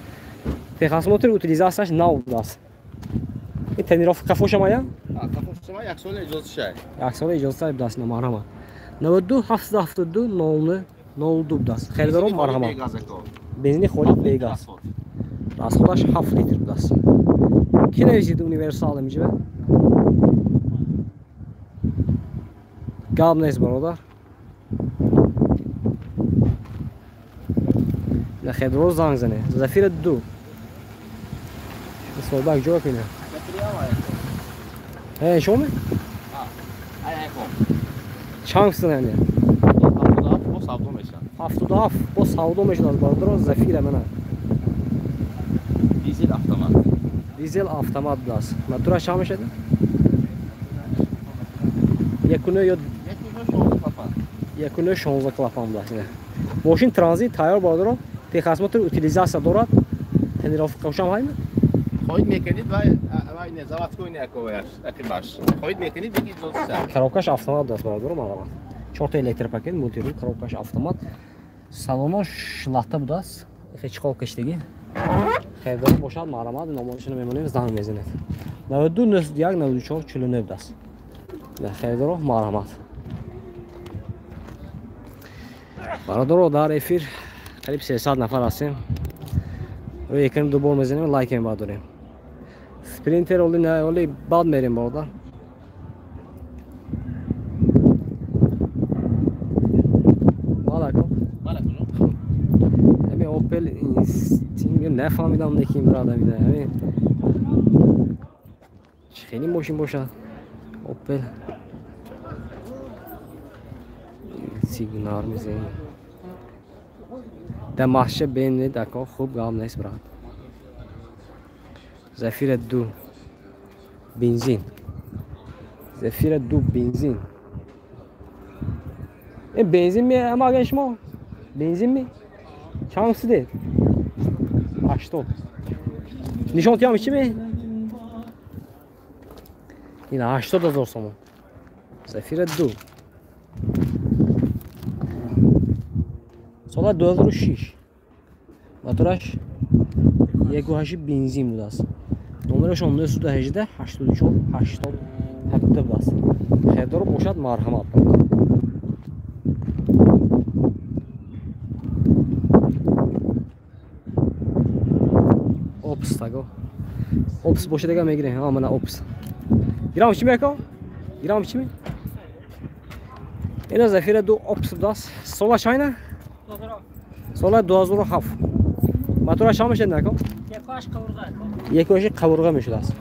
Техосмотр утилизатсияш нав будааст. Ин тонировка қафоша мая? Қафошама як сола иҷозатшай. Як сола иҷозатшай будааст, марҳамат. 92 772 00 02 будааст. Харидоро марҳамат. Бензини холӣ бегаз. Расходаш 7 литр будааст. Ки нависид универсал имҷа? Гап нест бародар. Харидоро занг зане. Зафира 2. Соҳибак ҷо кунед. Шумо ме? Чанд сина? 77 бо савдо мешавад. 77 бо савдо мешавад бародарон. Зафира мана. Дизел автомат. Дизел автомат будааст. Мотора чанд мешавад? 1.9 ё 1.9 16 клапан будааст. Мошин транзит тайёр бародарон. Техосмотр утилизатсия дорад. Тонировка шам ҳайме? Хоҳид мекунед вай не заводской не аковаяш ақибаш. Хоҳид мекунед бигӣ иҷозатша. Коробкаш автомат будааст бародарон, марҳамат. 4 электропакет мультирул, коробкаш автомат. Салоно шлатта будааст. Хе чиқол киштиги. Харидор бошад, марҳамат, номерашро мемонем, занг мезанед. 92 91 94 49 будааст. Харидоро марҳамат. Бародаро дар эфир қариб 300 нафар ҳастем. Рӯи экран ду бор мезанем, лайкем бардорем. Спринтер оли не, оли бад мерем бародар. Малако. Малако. Ами Opel Instinct нафаҳмидам неким брада мида. Ами чӣ хеле мошин бошад? Opel Сигнал мезанем. Да маша бинед ако хуб гам нест брат. Зафира 2 бензин. Зафира 2 бензин. Ин бензин ми ама аген шумо? Бензин ми? Чанд сиде? 80. Нишон тиям чи ми? Ин 80 000 сомон. Зафира 2. Сола 2006. Мотораш 1.8 бензин будааст. Номераш 918 84 87 будааст. Харидоро бошад марҳамат. Опс таго. Опс бошад ага мегирем. Ҳа мана опс. Гирам чи меко? Гирам чи ми? Ина Зафира 2 опс будааст. Сола чайна? Сола 2007. Мотора чанд мешавад нако? 1.8 қабурға мешудааст.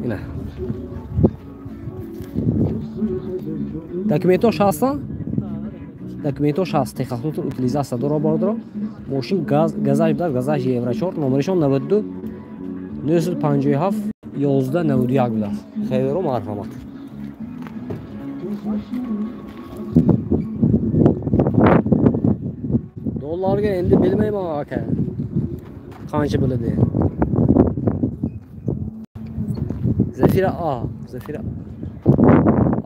Ина. Документош ҳастанд? Документош ҳаст. Техосмотр утилизатсия дора бародаро. Мошин газ, газаш будааст, газаш Евро 4, номерашон 92 957 11 91 будааст. Харидоро марҳамат. Dollarga endi bilmayman aka. Qancha bo'ladi? Zafira A, Zafira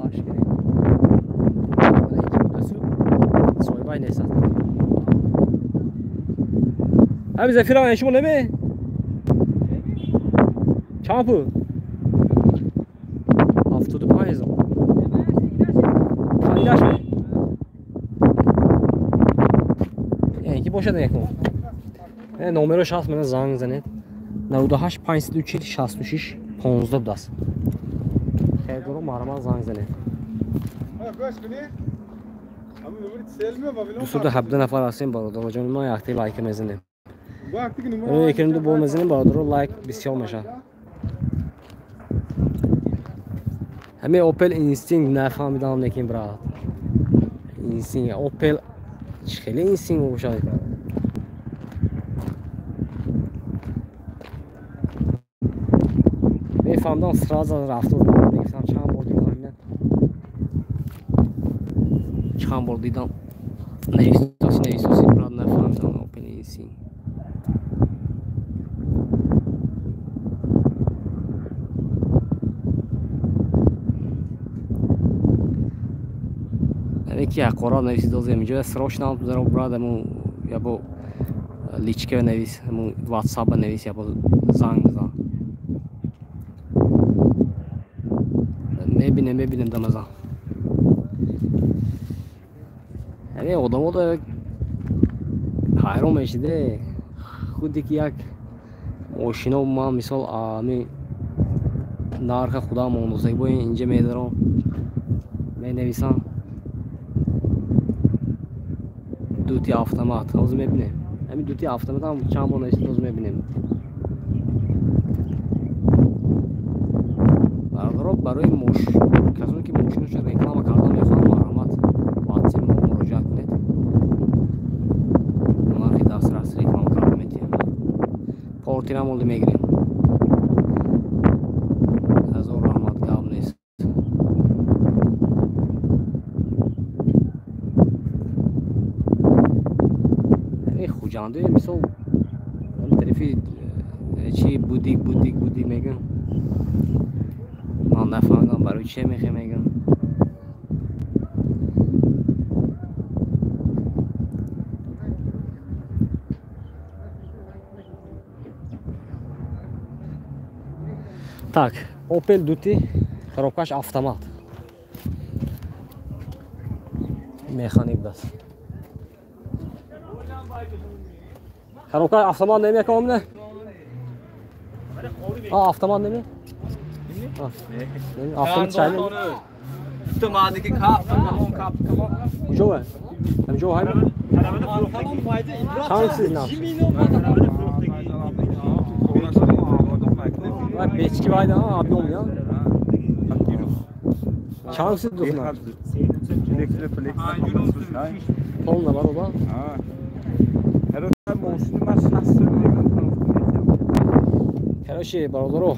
A kerak. Mana ikki butasi. Soybay neysa. Abi Zafira shumi nima? Чанд пул? 75 000. Қандаш ми? Ки бошад якум. Номерош ҳаст, мана занг занед. 98 540 66 15 будааст. Харидоро марҳамат занг занед. 217 нафар ҳастем бародароҷон, мо якта лайк мезанем. Рӯи экран ду бор мезанем бародаро, лайк бисёр мешавад. Ҳамин Opel Instinct нафаҳмидам некин брат. Instinct Opel чӣ хеле Instinct бошад? мефаҳмидам, сразу рафта мегирифтам. Чанд бор дидам ҳамина. Чанд бор дидам. Нависоси, брат, нафаҳмидам. Opel Insignia. Ки ҳақорат нависид озем инҷо срочно заро брат, аму ябо личка навис, аму WhatsApp навис, ябо занг зан. Мебинем дамазан. Яъне одамо да ҳайрон мешиде. Худи ки як мошино ман мисол ами нарха худам мондозаг бо инҷа медарам, менависам дути автомат. Ҳозир мебинем. Ҳамин дути автомат ҳам чанд бор нависид, ҳозир мебинем. Бародаро, барои касоне ки мошинашро реклама кардан мехоҳанд, марҳамат WhatsApp мо муроҷиат кунед. Нархи дастрас реклама карда метиҳем. Портирам олди мегирем. Ҳазор раҳмат, гап нест. Хуҷанде мисол тарафи чи будик будик будик мегӯям, ман нафаҳмидам барои че мехе мегӯям. Так, Opel дути, коробкаш автомат, механик даст. Коробка автомат намекам не? Автомат неми? Автомат чай неми? Автоматики кап, калон, кап, калон. Куҷо ва? Ҳамҷо ҳай? Чанд чиз нав? Вай бечки вайда, объем я? Чанд чиз духна? Полна бароба? Короче, бародаро,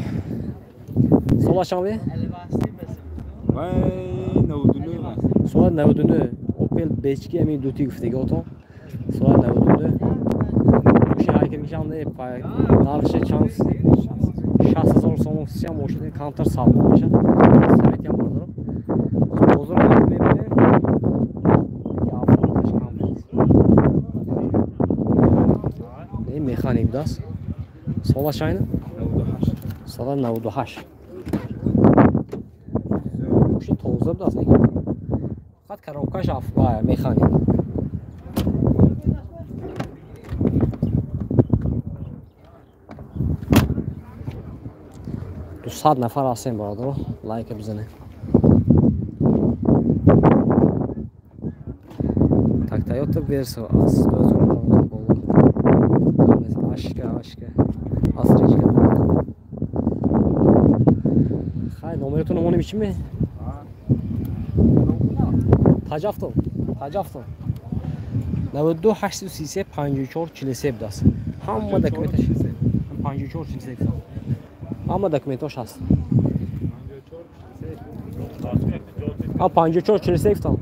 сола чанд? Сола 99. Opel бечки ҳамин дути гуфтаги отон. Сола 99. Мошин ҳайкаргишам не, нархше чанд? 60 000 сомон сиям мошин камтар савдо мешад. Советиям бародаро. Бозор мебинем. Автоматаш кам. Не механик даст. Сола чайна? Сола 98. Мошин тоза будаст, не? Фақат коробкаш механик. Дусад нафар ҳастем, бародаро, лайка бизанем. Так, Toyota Verso аз 2015 боло. Ашка, ашка. Асричка. Хай, номератон монем чиме? Таҷафтон, таҷафтон. 92 833 54 47 даст. Ҳама документаш 54 43. Ҳама документаш ҳаст. 54 43 гуфтам.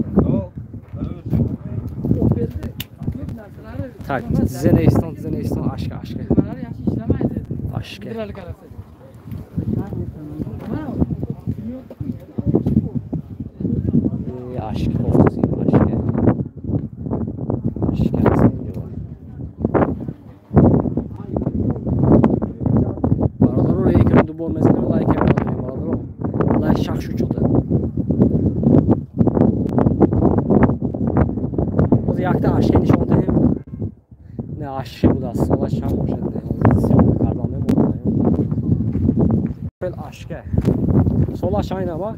Так, тиза навистон, ашка, ашка. Ашка. Ашка, кофтаси, ашка. Ашка ҳаст инҷо. Бародаро, лайкам ду бор мезанем, лайкам надорем, бародаро. Лайк шах шуд шуда. Боз якта ашка нишон диҳем. Не, ашка будааст, сола чанд бошад, не, ҳозир съёмка кардан мемонам. Ашка. Сола чанд ба?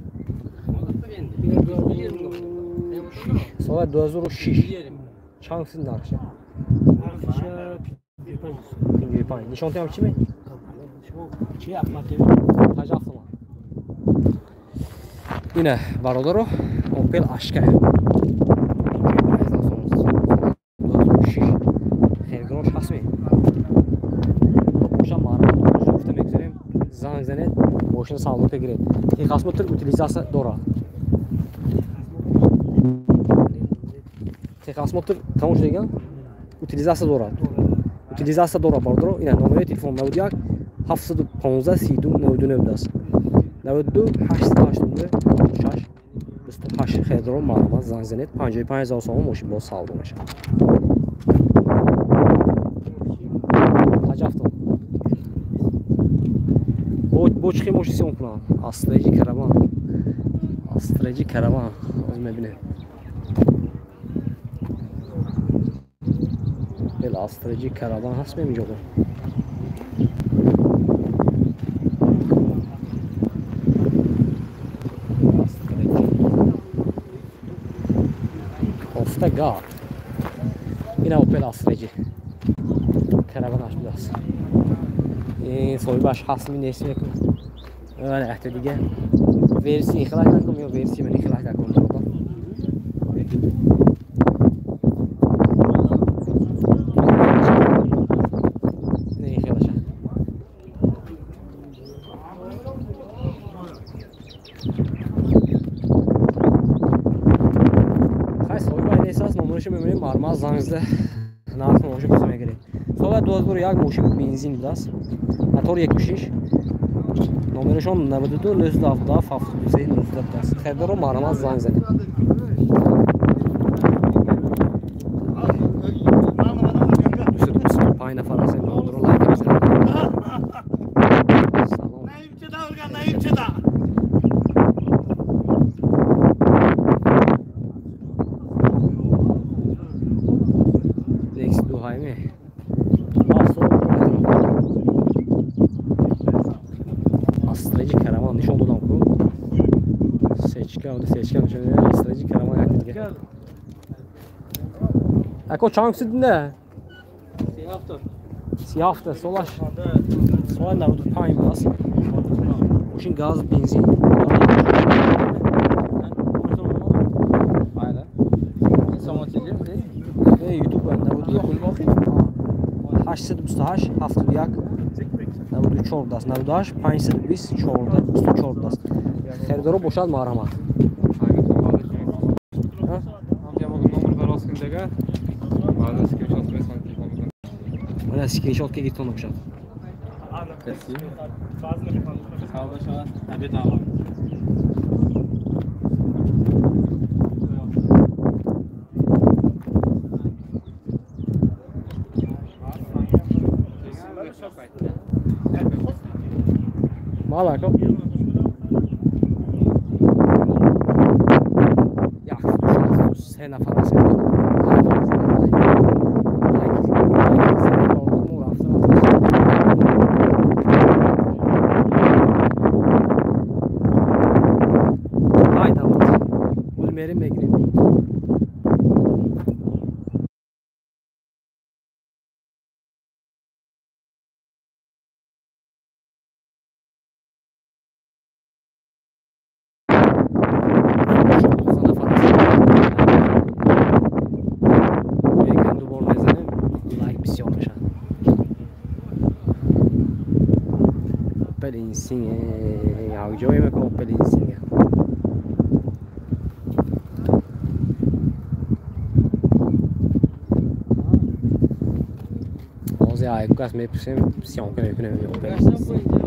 Сола 2006. Чанд син нархша? 55. Нишон диҳам чӣ ме? 57 сомон. Ина бародаро, Opel Ашка. 55 сомон. 2006. Хеле грош ҳаст ме? Боша марҳамат, гуфта мегузарем, занг занед, бо Мошина савдо гиред. Техосмотр утилизация дорад. Техосмотр тамом шуд диган? Утилизация дорад. Утилизация дорад бародаро. Ина номери телефон 91 715 32 99 будааст. 92 889 6 28 харидоро марҳамат занг занед. 55 000 сомон мошин боз савдо мешавад. Аҷафтон. Бо чӣ мошин сиём кунам? Астреҷи караван. Астреҷи караван. Оз мебинем. Бел Астреҷи караван ҳаст меминҷо. Кофта гар. Ина Опел Астреҷи. Караванаш будааст. Ин соҳибаш ҳаст ми нест мекунад. Ана якта дига. Версия ихлак накун ё версия ман ихлак накун. Не ихлаша. Хай соҳибаш нест аст, номерашо мебинем, мармаз занг зада нархи мошин боза мегирем. Соли 2001 мошин бензин будааст. Мотор 1.6. Номерашон 92 977 73 19 будааст. Харидоро марҳамат занг занед. 225 нафар ҳастем. Бародаро лайк бизанед. Салом. Лекс ду ҳайме. Астреҷи караван нишон додам ку. Сечка, ода сечка нишон додам. Астреҷи караван як дига. Ако чанд кусид не? 37. 37 солаш. Сола 95 будааст. Мошин газ, бензин. Не, YouTube 92 828 71 94 будааст. 98 520 14 24 будааст. Харидоро бошад марҳамат. Мана скриншот ки гиртон бошад. Мала ако. Як, се нафар ҳастем. Лайк, лайк, лайк, мо рафтам. Ай давлат. Ул мерим мегирем. Opel Insignia, якҷое мекунам Opel Insignia. Ҳозир айкас мепурсем, съёмка мекунем Opel Insignia.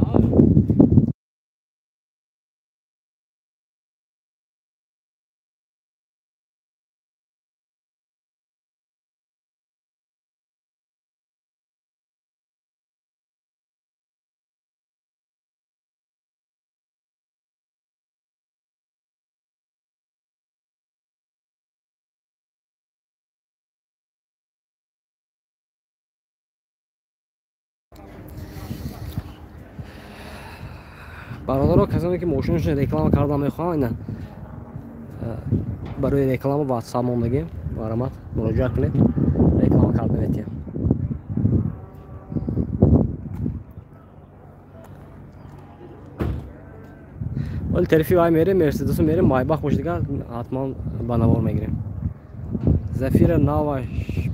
Бародаро, касоне ки мошинашон реклама кардан мехоҳанд, ина барои реклама WhatsApp мондагем, марҳамат муроҷиат кунед, реклама карда метиҳем. Вале тарифи вай мерем, Мерседесу мерем, Майбах бошад дигар ҳатман ба навор мегирем. Зафира наваш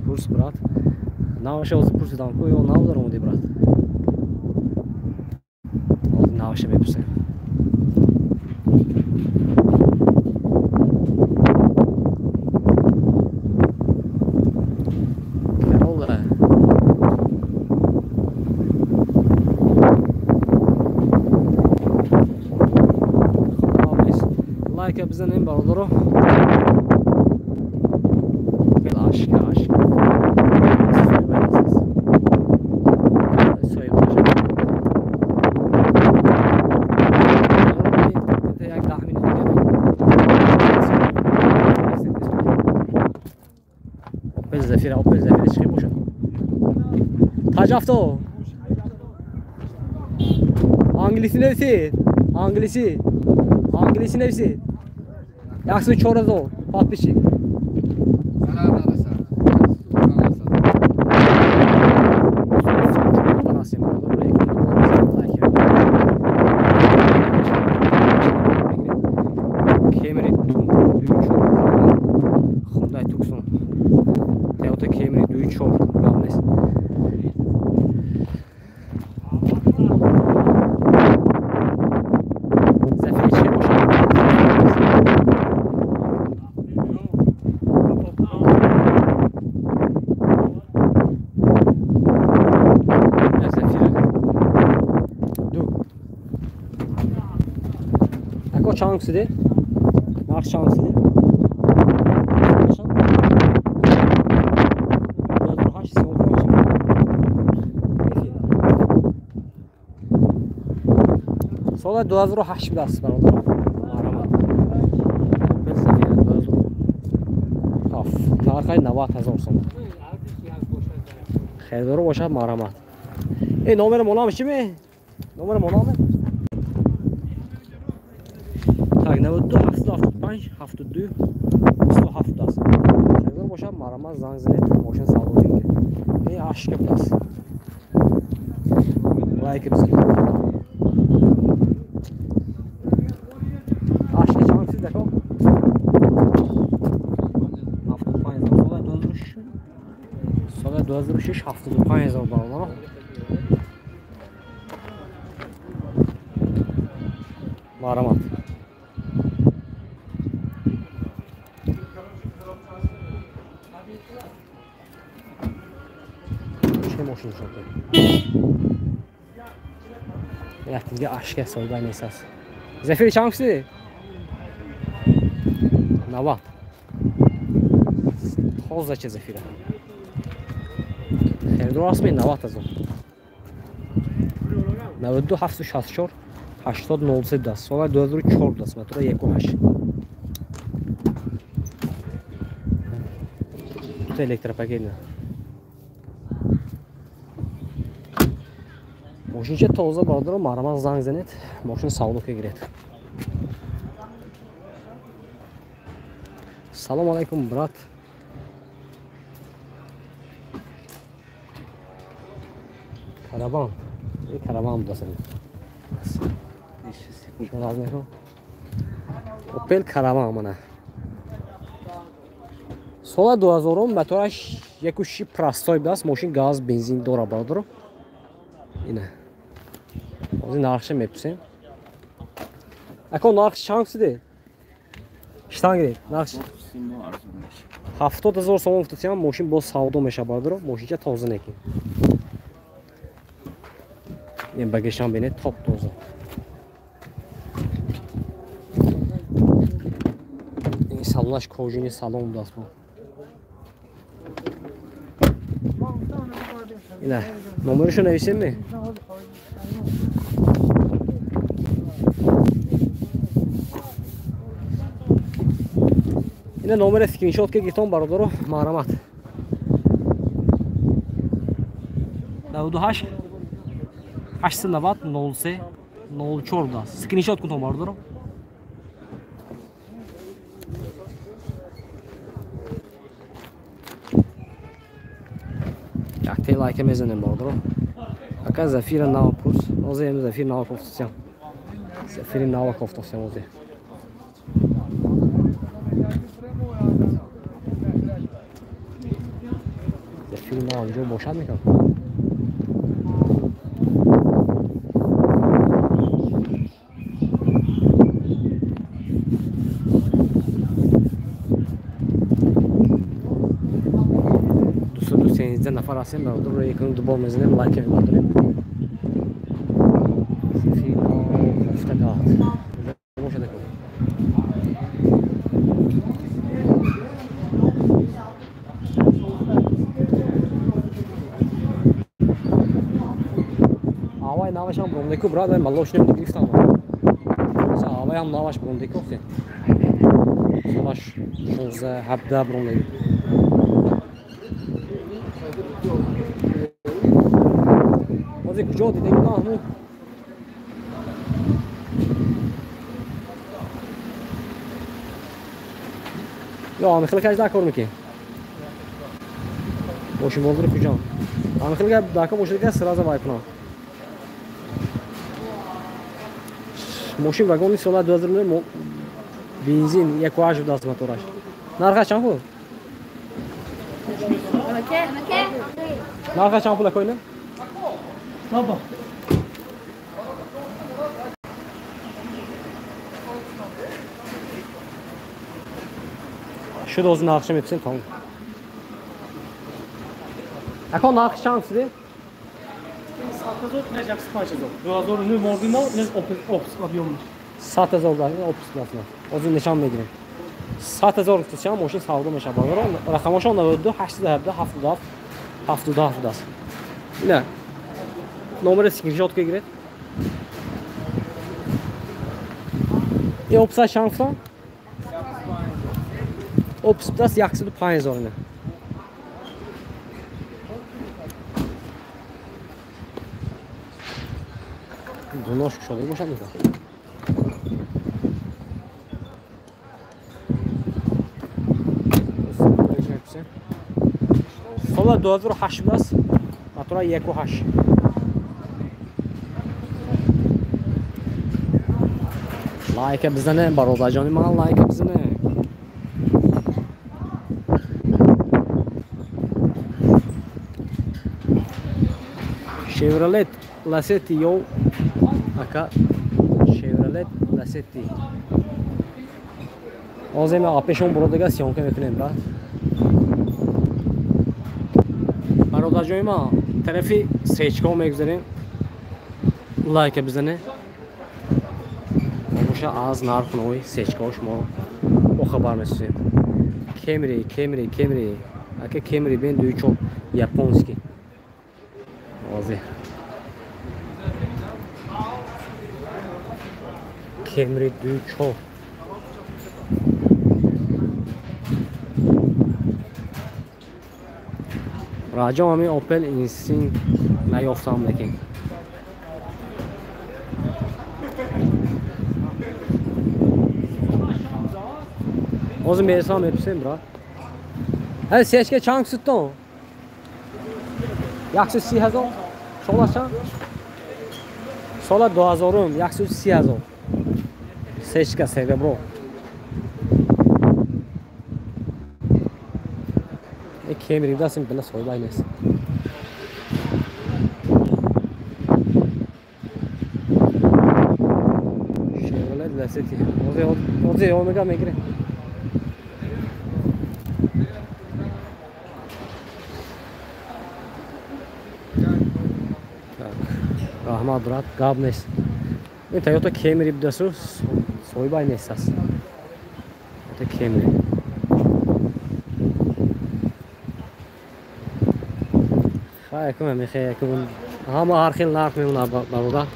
пурс, брат. Наваша ҳозир пурсидам ку, ё нав даромадӣ, брат? Наваша мепурсем. Лайка бизанем бародаро. Опел ашка ашка. Опел Зафира, Опел Зафира чӣ бошад? Таҷафто. Англиси нависед. Англиси. Англиси нависед. 104 000 подписчик. Camry 2.4 Hyundai Tucson. Toyota Camry 2.4 гап нест. Зафири чӣ бошад? Зафира. Ду. Ако чанд кусиде? Нарх чанд кусиде? Соли 2008 будааст бародар. Марҳамат. Опел Зафира 2007. Нархи 90 000 сом. Харидоро бошад марҳамат. Э номери монам чӣ ме? Номери монаме? Так 92 775 72 27 аст. Харидор бошад марҳамат занг занед, мошин савдо кунед. Э ашка будааст. Лайк бизанед. Ашка чанд кусид ако? 75 000 соли 2006. Соли 2006 75 000 бародаро. Марҳамат. Чӣ мошин шуд? Як дига ашка соҳиба нест аст. Зафири чанд кусид? 90. Тоза чӣ Зафира. Харидор аст ме 90 000. 92 764 80 03 будааст. Соли 2004 будааст. Мотора 1.8. Дута электропакет. Мошинча тоза бародаро, марҳамат занг занед, мошин савдо гиред. Салом алайкум, брат. Караван. Ин караван будааст. Опел Караван мана. Соли 2000 мотораш 1.6 простой будааст, мошин газ, бензин дора бародаро. Ина. Ҳозир нархша мепурсем. Ако нарх чанд кусиде? Штан гиред, нарх 70 000 сомон гуфтасиам, мошин боз савдо мешавад бародаро, мошинча тоза некин. Ин багешам бинед, топ тоза. Ин салонаш кожини салон будааст бо. Ина, номерашо нависем ме? Ина номера скриншот ки гиртон бародаро, марҳамат. 98 890 03 04 будааст. Скриншот кунтон бародаро. Якте лайка мезанем бародаро. Ака Зафира нава пурс. Ҳозир Зафир нава кофтосиям. Зафири нава кофтосиям ҳозир. Зафири нава инҷо бошад мекунад. Нафар ҳастем бародар, рӯи кунем дубор мезанем, лайка мебардорем. Зафири нава кофта гад. Бошад акун. Авай навашам бромдеку брат, ай малош нем гирифтам. Авай ҳам наваш бромдеку охе. Солаш 16 17 бромдеку. Ҳозир куҷо дидем ҳамун ё ҳамин хел каш дар кор мекунем. Мошин бозори куҷо? Ҳамин хел дар кор бошад ка сразу вай кунам. Мошин вагони сола 2009 бензин 1.8 будааст мотораш. Нархаш чанд пул? Нархаш чанд пул акоина? Баба. Шуд ҳозир нархша мепурсем тамом. Ако нархш чанд шуди? 100 000 не 105 000. 2009 модели мо не опс объемный. 100 000 опс класс. Ҳозир нишон мегирем. 100 000 чанд мошин савдо мешавад. Бародарон, рақамошон 92 817 77 77 аст. Ина номери скриншот гиред. Ин опса чанд фон? Опс будааст 105 000 ина. Дунош кушода бошад нигоҳ. Сола 2008 будааст, мотора 1.8. Лайка бизанем, бародарҷони ман, лайка бизанем. Chevrolet Lacetti ё ака Chevrolet Lacetti. Ҳозир ма апешон буродага съёмка мекунем, брат. Бародарҷони ман, тарафи сечко мегузарем. Лайка бизанем. Боша аз нарху нави сечкаҳо шумо бохабар месозем. Кемри, Кемри, Кемри. Ака Кемри бен дуючо японский. Ҳозир. Кемри дуючо. Раҷом ҳамин Opel Insignia наёфтам лекин. Ҳозир мерасам мепурсем, брат. Ҳай сечка чанд суттон? 130 000. Сола чанд? Сола 2000-ум 130 000. Сечка серебро. Кемри дастим била соҳибай нест. Chevrolet Lacetti. Ҳозир омега мегирем. Раҳмат, брат, гап нест. Ин Toyota Camry будасту соҳибай нест аст. Toyota Camry. Якум мехе якум ҳама ҳар хел нарх мемонад бародар.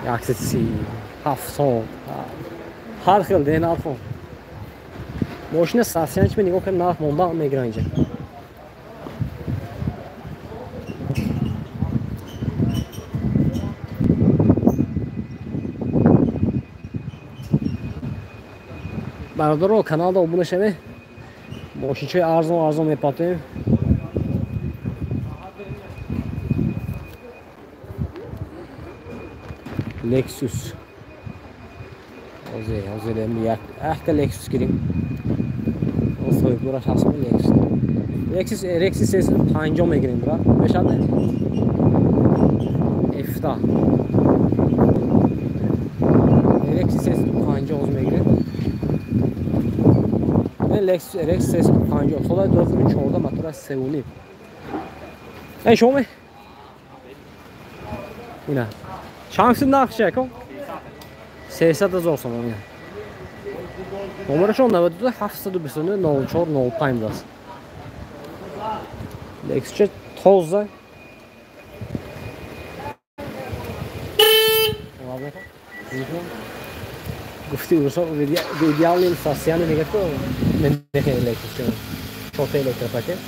137 700 ҳар хел де нархо. Мошина сасянч нигоҳ кун нарх монда мегиран инҷа. Бародаро, каналда обуна шавед. Мошинчаи арзон арзон мепатем. Lexus. Ҳозир як ахта Lexus гирим. Соҳибдораш ҳаст Lexus. Lexus RX 350 мегирем, брат. Мешавад не? F7. RX 350 ҳозир мегирем. Lexus RX 350 соли 2014 мотора 3.5. Эй шумо? Ина. Чанд сум нархш ако? 300 000 сомон. Номерашон 92 729 04 05 будааст. Лексусча тоза. Гуфти урсо в идеальном состоянии мегӯяд ку мехе Лексусча. Чорта электропакет.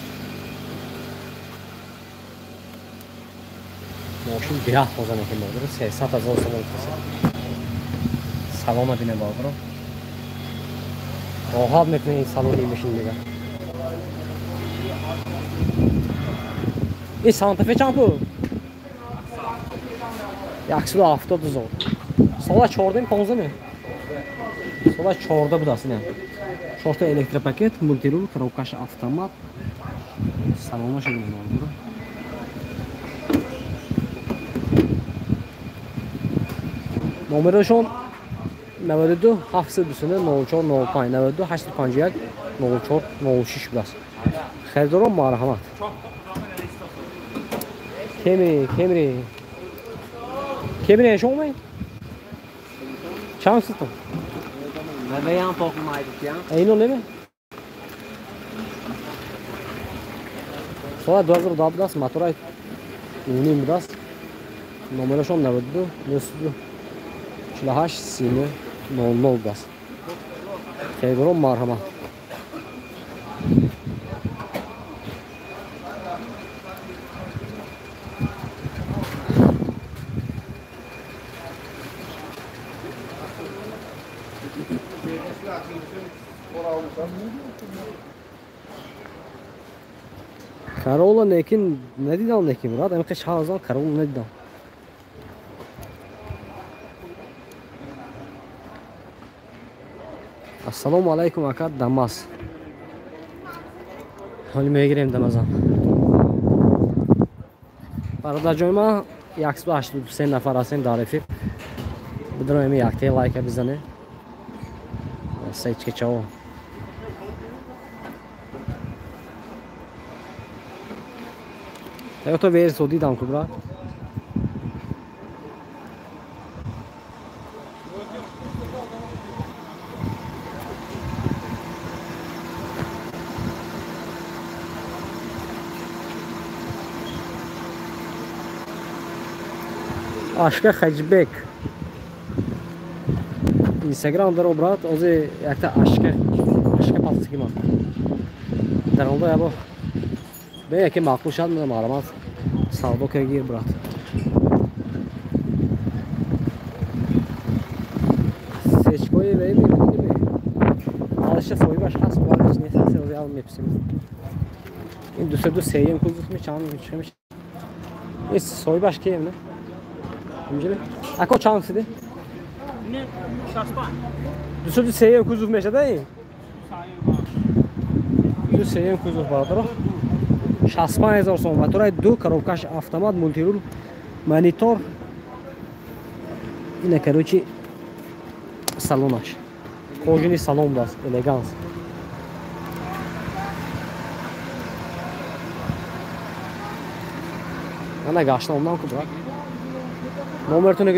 Мошин бирах тоза мекунад бародаро, 300 000 сомон каса. Салона бинед бародаро. Роҳат мекунед ин салони мошин дигар. Ин Санта-Фе чанд пул? 170 000. Сола 14 15 ми? Сола 14 будааст ина. Чорта электропакет, мультирул, коробкаша автомат. Салонаша бинед бародаро. Номерашон 92 729 04 05 92 851 04 06 будааст. Харидорон марҳамат. Кемри, Кемри. Кемри шумо ме? Чанд сутон? Ман тоқмайдикан. Ино неме? Сола 2010 будааст, моторай 1.5 будааст. Номерашон 92 92 48 30 00 будааст. Харидорон марҳамат. Карола некин надидам некин брат, ами қиш ҳазан Карола надидам. Ассалому алайкум ака Дамас. Ҳоли мегирем Дамазан. Бародарҷони ман 183 нафар ҳастем дар эфир. Бидроем якте лайка бизанем. Сечкачао. Тойота Версо дидам ку брат. Ашка Хаҷбек. Инстаграм даро брат, ози якта ашка пастигиман. Дар онда ябо бе яке маъқул шад марҳамат савдо кар гир брат. Сечкои ве мебинем. Алша соҳибаш ҳаст, бараш нест, ози ал мепсим. Ин 203 кузов ми чанд мешавад. Ин соҳибаш кием, не? Инҷили? Ако чанд сиди? Не, 65. 203 кузов мешавад ин? 203 кузов бародаро. 65 000 сом. Моторай ду, коробкаш автомат, мультирул, монитор. Ина короче салонаш. Кожаный салон будааст, элеганс. Ана гашта омдам ку брат. Номертонро